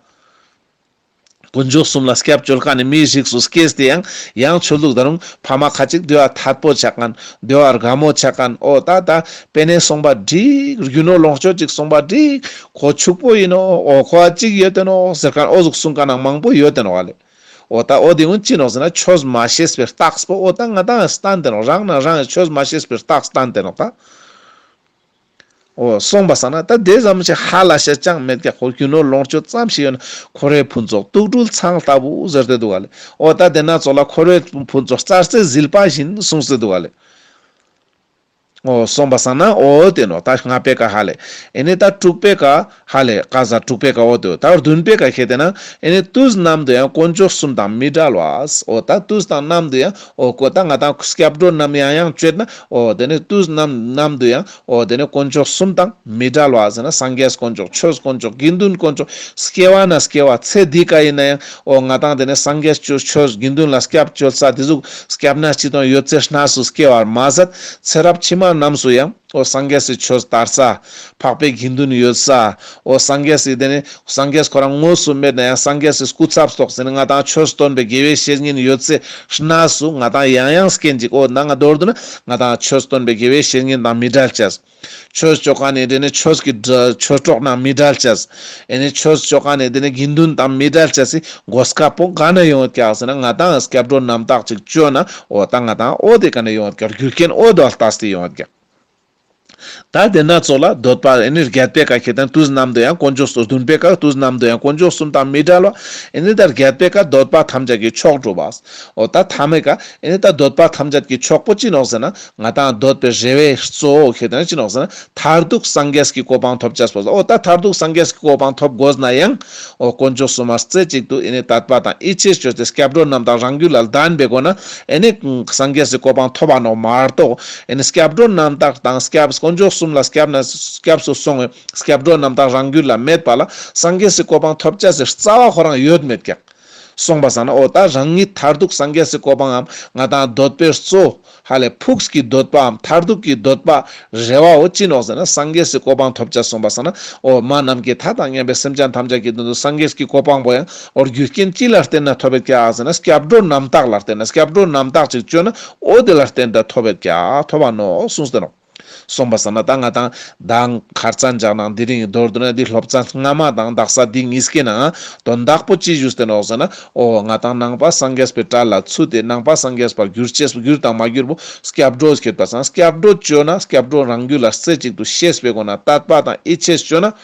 དཀོན་མཆོག་གསུམ་ལ་སྐྱབས་བཅོལ་ཁན་ནི་མིའི་རིགས་སུ་སྐྱེས་ཏེ་ཡང་ཡང་ཆོས་ལུགས་ད་རུང་ཕ་མ་ཁ་ཅིག་འདོད་པ་ཐད་པོ་ཆ་ཁན་འདོད་པ་དགའ་མོ་ཆ་ཁན་འོ་ད་ད་པེ་ནེ་སོང་པ་འགྲིག་རྒྱུ་ནོར་ལོངས་སྤྱོད་ཅིག་སོང་པ་འགྲིག་ཁོ་ཕྱུག་པོ་ཡིན་ནོག་འོ་ཁོ་ཅིག་ཡོད་དེ་ནོག་ཟེར་ཁན་འོ་ཟུག་གསུང་ཁན་ནང་མང་པོ་ཡོད་དེ་ནོག་ལེ། འོ་ད་འོ་དེ་ཀུན་ཅི་ནོག་ཟེར་ན་ཆོས་མ་ཤེས་པའི་རྟགས་པོ་འོ་ད་ང་དང་སྟན་ཏེ་ནོག། རང་ན་རང་ཆོས་མ་ཤེས་པའི་རྟགས་སྟན་ཏེ་ནོག་ད། འོ་སོང་པ་སང་ན་ད་དེ་ཙམ་ཞིག་ཧ་ལས་ཤེས་ཅང་མེད་ཀྱག། ཁོ་རྒྱུ་ནོར་ལོངས་སྤྱོད་ཙམ་ཞིག་ཡོད་ན་འཁོར་བའི་ཕུན་ཚོགས་དུག་སྦྲུལ་ཚང་ལྟ་བུ་ཟེར་ཏེ་འདུག་ག་ལེ། འོ་ད་དེ་ན་ཙོགས་ལ་འཁོར་བའི་ཕུན་ཚོགས་རྩྭ་རྩེ་ཟིལ་པ་བཞིན་གསུངས་ཏེ་འདུག་ག་ལེ། འོ་སོང་པ་སང་ན་འོ་དེ་ནོག། ད་ལྔ་པའི་ཀ་ཧ་ལེ། ཨེ་ནི་ད་དྲུག་པའི་ཀ་ཧ་ལེ། ཀ་ཟ་དྲུག་པའི་ཀ་འོ་དེ་ད་བདུན་པའི་ཀ་ཁེ་ཏེ་ན་ཨེ་ནི་དུས་ནམ་དུ་ཡང་དཀོན་མཆོག་གསུམ་དང་མི་འབྲལ་བ། འོ་ད་དུས་དང་ནམ་དུ་ཡང་འོ་ཀོ་ད་ང་དང་སྐྱབས་འགྲོ་རྣམས་ཡང་ཡང་བཅོས་ན་འོ་དེ་ནི་དུས་ནམ་ནམ་དུ་ཡང་འོ་དེ་ནི་དཀོན་མཆོག་གསུམ་དང་མི་འབྲལ་བ་ཟེར་ན་སངས་རྒྱས་དཀོན་མཆོག་ཆོས་དཀོན་མཆོག་དགེ་འདུན་དཀོན་མཆོག་སྐྱེ་བ་ན་སྐྱེ་བ་ཚེ་འདི་ཀ་ཡིན་ན་ཡང་འོ་ང་དང་དེ་ནི་སངས་རྒྱས་ཆོས་ཆོས་དགེ་འདུན་ལ་སྐྱབས་བཅོལ་ས་དེ་ཟུག་སྐྱབས་གནས་སྤྱི་དང་ཡོད་ཚད་གནས་སུ་སྐྱེ་བར་མ་ཟད་ཚེ་རབས་ཕྱི་མ་རྣམས་སུ་ཡང་འོ་སངས་རྒྱས་སི་ཆོས་དར་ས་འཕགས་པའི་དགེ་འདུན་ཡོད་ས་འོ་སངས་རྒྱས་སི་དེ་ནི་སངས་རྒྱས་ཁོ་རང་དངོས་སུ་མེད་ན་ཡང་སངས་རྒྱས་སི་སྐུ་ཚབ་ཏོག་ཟེར་ནི་ང་དང་ཆོས་སྟོན་པའི་དགེ་བའི་བཤེས་གཉེན་ཡོད་ཚད་གནས་སུ་ང་དང་ཡང་ཡང་སྐྱེ་འཇིག། འོ་ན་ང་མདོར་བསྡུ་ན་ང་དང་ཆོས་སྟོན་པའི་དགེ་བའི་བཤེས་གཉེན་དང་མི་འབྲལ་ཅེས། ཆོས་ཅོ་ཁན་ནི་དེ་ནི་ཆོས་ཀྱི་འབྲ་ཆོས་གྲོགས་ནང་མི་འབྲལ་ཅེས། ཨེ་ནི་ཆོས་ཅོ་ཁན་ནི་དེ་ནི་དགེ་འདུན་དང་མི་འབྲལ་ཅེས་སི་གོ་སྐབས་པོ་ག་ནས་ཡོང་ཡོད་ཀྱག་ཟེར་ན་ང་དང་སྐྱབས་འགྲོ་རྣམ་དག་ཅིག་ཅོས་ན་འོ་ད་ང་དང་འོ་དེ་ག་ནས་ཡོང་ཡོད་ཀྱག། རྒྱུ་རྐྱེན་འོ་དོ་ལ་ལྟས་ཏེ་ཡོང་ཡོད་ཀྱག། ད་དེ་ན་ཙོགས་ལ་འདོད་པ་ཨེ་ནི་བརྒྱད་པའི་ཀ་ཁེ་ཏེ་ན་དུས་ནམ་དུ་ཡང་དཀོན་མཆོག་གསུམ། བདུན་པའི་ཀ་དུས་ནམ་དུ་ཡང་དཀོན་མཆོག་གསུམ་དང་མི་འབྲལ་བ། ཨེ་ནི་ད་བརྒྱད་པའི་ཀ་འདོད་པ་ཐམས་ཅད་ཀྱི་མཆོག་སྒྲུབ་པ། འོ་ད་ཐ་མའི་ཀ་ཨེ་ནི་ད་འདོད་པ་ཐམས་ཅད་ཀྱི་མཆོག་པོ་ཅི་ནོག་ཟེར་ན་ང་དང་འདོད་པའི་རེ་བའི་གཙོ་བོ་ཁེ་ཏེ་ན་ཅི་ནོག་ཟེར་ན་མཐར་ཐུག་སངས་རྒྱས་ཀྱི་གོ་འཕང་ཐོབ་ཅེས་པོ། འོ་ད་མཐར་ཐུག་སངས་རྒྱས་ཀྱི་གོ་འཕང་ཐོབ་དགོས་ན་ཡང་འོ་དཀོན་མཆོག་གསུམ་མ་རྩེ་གཅིག་ཏུ་ཨེ་ནི་དད་པ་དང་ཡིད་ཆེས་བཅོས་ཏེ་སྐྱབས་འགྲོ་རྣམ་དག་རང་རྒྱུད་ལ་ལྡན་པའི་སྒོ་ན་ཨེ་ནི་སངས་རྒྱས་ཀྱི་གོ་འཕང་ཐོབ་པ་ནོག་མ་གཏོགས་ཨེ་ནི་སྐྱབས་འགྲོ་རྣམ་དག་དང་སྐྱབས་དཀོན་མཆོག་གསུམ་ལ་སྐྱབས་ན་སྐྱབས་སུ་སོང་བའི་སྐྱབས་འགྲོ་རྣམ་དག་རང་རྒྱུད་ལ་མེད་པ་ལ་སངས་རྒྱས་སི་གོ་འཕང་ཐོབ་ཅེས་སི་རྩ་བ་ཁོ་རང་ཡོད་མེད་ཀྱག། སོང་པ་སང་ན་འོ་ད་རང་ཉིད་མཐར་ཐུག་སངས་རྒྱས་སི་གོ་འཕང་ངམ་ང་དང་འདོད་པའི་གཙོ་ཧ་ལས་ཕུགས་ཀྱི་འདོད་པའམ་མཐར་ཐུག་གི་འདོད་པ་རེ་བའོ་ཅི་ནོག་ཟེར་ན་སངས་རྒྱས་སི་གོ་འཕང་ཐོབ་ཅེས། སོང་པ་སང་ན་འོ་མ་ནམ་མཁའི་མཐའ་དང་མཉམ་པའི་སེམས་ཅན་ཐམས་ཅད་ཀྱི་དོན་དུ་སངས་རྒྱས་ཀྱི་གོ་འཕང་པོ་ཡང་འོ་རྒྱུ་རྐྱེན་ཅི་ལ་བརྟེན་ན་ཐོབ་ཡོད་ཀྱག་ཟེར་ན་སྐྱབས་འགྲོ་རྣམ་དག་ལ་བརྟེན་ན་སྐྱབས་འགྲོ་རྣམ་དག་ཅིག་ཅོས་ན་འོ་དེ་ལ་བརྟེན་ཏེ་ཐོབ་ཡོད་ཀྱག་ཐོབ་པ་ནོག་གསུངས་ཏེ་ནོག། སོང་པ་སང་ན་ད་ང་དང་མདང་ཁར་ཙན་འཇགས་ནང་དེ་རིང་མདོར་བསྡུ་ན་འདི་སློབ་ཚན་སྔ་མ་དང་དག་ས་འདི་གཉིས་ཀའི་ནང་དོན་དག་པོ་ཅི་ཞུས་ཏེ་ནོག་ཟེར་ན་འོ་ང་དང་ནང་པ་སངས་རྒྱས་པའི་གྲལ་ལ་ཚུད་དེ་ནང་པ་སངས་རྒྱས་པར་གྱུར་ཅེས་གྱུར་དང་མ་གྱུར་པོ་སྐྱབས་འགྲོ་ཁྱེད་པ་སང་སྐྱབས་འགྲོ་ཅོས་ན་སྐྱབས་འགྲོ་རང་རྒྱུད་ལ་རྩེ་གཅིག་ཏུ་ཤེས་པའི་སྒོ་ན་དད་པ་དང་ཡིད་ཆེས་ཅོས་ན།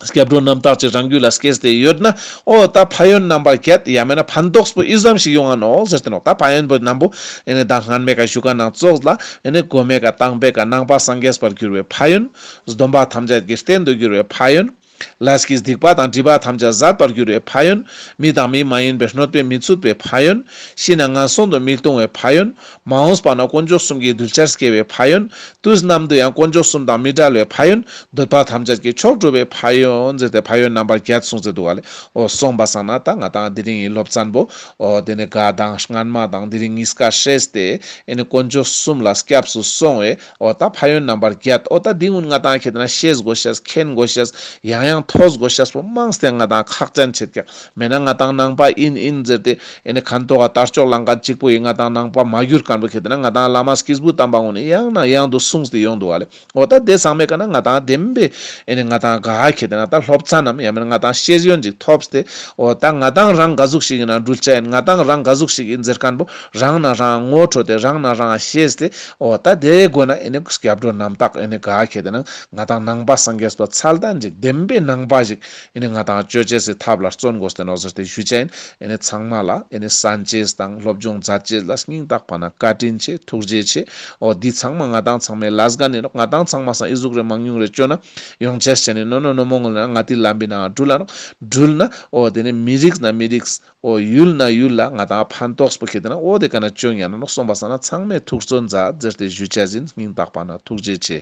སྐྱབས་འགྲོ་རྣམ་དག་ཅིག་རང་རྒྱུད་ལ་སྐྱེས་ཏེ་ཡོད་ན། འོ་ད་ཕན་ཡོན་རྣམ་པར་བརྒྱད་ཡང་མེད་ན་ཕན་ཐོགས་པོ་ཨི་ཙམ་ཞིག་ཡོང་ང་ནོག་ཟེར་ཏེ་ནོག། ད་ཕན་ཡོན་པོ་རྣམ་པོ་ཨེ་ནི་ད་སྔན་མའི་ཀ་ཞུ་ཁན་ནང་ཙོགས་ལ་ཨེ་ནི་གོ་མའི་ཀ་དང་པོའི་ཀ་ནང་པ་སངས་རྒྱས་པར་གྱུར་བའི་ཕན་ཡོན། སྡོམ་པ་ཐམས་ཅད་ཀྱི་རྟེན་དུ་གྱུར་བའི་ཕན་ཡོན། ལས་ཀྱི་སྡིག་པ་དང་སྒྲིབ་པ་ཐམས་ཅད་ཟད་པར་གྱུར་བའི་ཕན་ཡོན། མི་དང་མི་མ་ཡིན་པའི་གནོད་པས་མི་ཚུགས་པའི་ཕན་ཡོན། ཤི་ན་ངན་སོང་དུ་མི་ལྟུང་བའི་ཕན་ཡོན། མ་འོངས་པ་ན་དཀོན་མཆོག་གསུམ་གྱི་གདུལ་བྱར་སྐྱེ་བའི་ཕན་ཡོན། དུས་ནམ་དུ་ཡང་དཀོན་མཆོག་གསུམ་དང་མི་འབྲལ་བའི་ཕན་ཡོན། འདོད་པ་ཐམས་ཅད་ཀྱི་མཆོག་སྒྲུབ་པའི་ཕན་ཡོན་ཟེར་ཏེ་ཕན་ཡོན་རྣམ་པར་བརྒྱད་གསུངས་ཏེ་འདུག་ག་ལེ། འོ་སོང་པ་སང་ན་ད་ང་དང་དེ་རིང་གི་སློབ་ཚན་པོ་འོ་དེ་ནི་ག་དང་སྔན་མ་དང་དེ་རིང་གཉིས་ཀ་ཤེས་ཏེ་ཨེ་ནི་དཀོན་མཆོག་གསུམ་ལ་སྐྱབས་སུ་སོང་བས་འོ་ད་ཕན་ཡོན་རྣམ་པར་བརྒྱད། འོ་ད་འདི་ཀུན་ང་དང་ཁྱེད་ན་ཤེས་དགོས་ཤེས་མཁྱེན་དགོས་ཤེས་ཡང་ཡང་ ཐོས་དགོས་ཤེས་པོ་མང་སྟེ་ང་དང་ཁག་ཅན་ཆེད་ཀྱག། མེད་ན་ང་དང་ནང་པ་ཨིན་ཨིན་ཟེར་ཏེ་ཨེ་ནི་ཁ་ཐོག་ག་དར་ལྕོག་ལངས་མཁན་གཅིག་པོ་ཡིན། ང་དང་ནང་པ་མ་གྱུར་མཁན་པོ་ཁེ་ཏེ་ན་ང་དང་བླ་མ་སྐྱེས་བུ་དམ་པ་གུན་ནི་ཡང་ནས་ཡང་དུ་གསུངས་ཏེ་ཡོང་འདུག་ག་ལེ། འོ་ད་དེ་ཚང་མའི་ཀ་ན་ང་དང་བདེན་པའི་ཨེ་ནི་ང་དང་ག་ཁེ་ཏེ་ན་ད་སློབ་ཚན་ནམ་ཡང་མེད་ན་ང་དང་ཤེས་ཡོན་ཅིག་ཐོབ་སྟེ། འོ་ད་ང་དང་རང་ག་ཟུག་ཞིག་ཡིན་ན་འགྲུལ་ཆ་ཡིན། ང་དང་རང་ག་ཟུག་ཞིག་ཡིན་ཟེར་མཁན་པོ་རང་ན་རང་ངོ་འཕྲོད་དེ་རང་ན་རང་ཤེས་ཏེ། འོ་ད་དེའི་སྒོ་ན་ཨེ་ནི་སྐྱབས་འགྲོ་རྣམ་དག་ཨེ་ནི་ག་ཁེ་ཏེ་ན་ང་དང་ནང་པ་སངས་རྒྱས་པ་མཚན་ལྡན་ཅིག་བདེན་པའི་ནང་པ་ཞིག་ཨེ་ནི་ང་དང་ཅོ་ཅེས་སི་ཐབས་ལ་བརྩོན་དགོས་ཏེ་ནོག་ཟེར་ཏེ་ཞུ་ཆ་ཡིན། ཨེ་ནི་ཚང་མ་ལ་ཨེ་ནི་གསན་ཅེས་དང་སློབ་སྦྱོང་མཛད་ཅེས་ལ་སྙིང་ཐག་པ་ན་བཀའ་དྲིན་ཆེ། ཐུགས་རྗེ་ཆེ། འོ་འདི་ཚང་མ་ང་དང་ཚང་མའི་ལས་འགན་ཡིན་ནོག། ང་དང་ཚང་མ་སང་ཨི་ཟུག་རེ་མང་ཉུང་རེ་ཅོ་ན་ཡོང་ཅེས་ཆ་ནི་ནོ་ནོ་ནོ་མོ་ངོ་ལ་ང་ཏི་ལམ་པི་ན་འགྲུལ་ལ་ནོག། འགྲུལ་ན་འོ་དེ་ནི་མི་རིགས་ན་མི་རིགས། འོ་ཡུལ་ན་ཡུལ་ལ་ང་དང་ཕན་ཐོགས་པོ་ཁེ་ཏེ་ན་འོ་དེ་ཀ་ན་ཅོ་ཉན་ནོག་སོང་པ་སང་ན་ཚང་མས་ཐུགས་བརྩོན་མཛད་ཟེར་ཏེ་ཞུ་ཆ་ཡིན། སྙིང་ཐག་པ་ན་ཐུགས་རྗེ་ཆེ།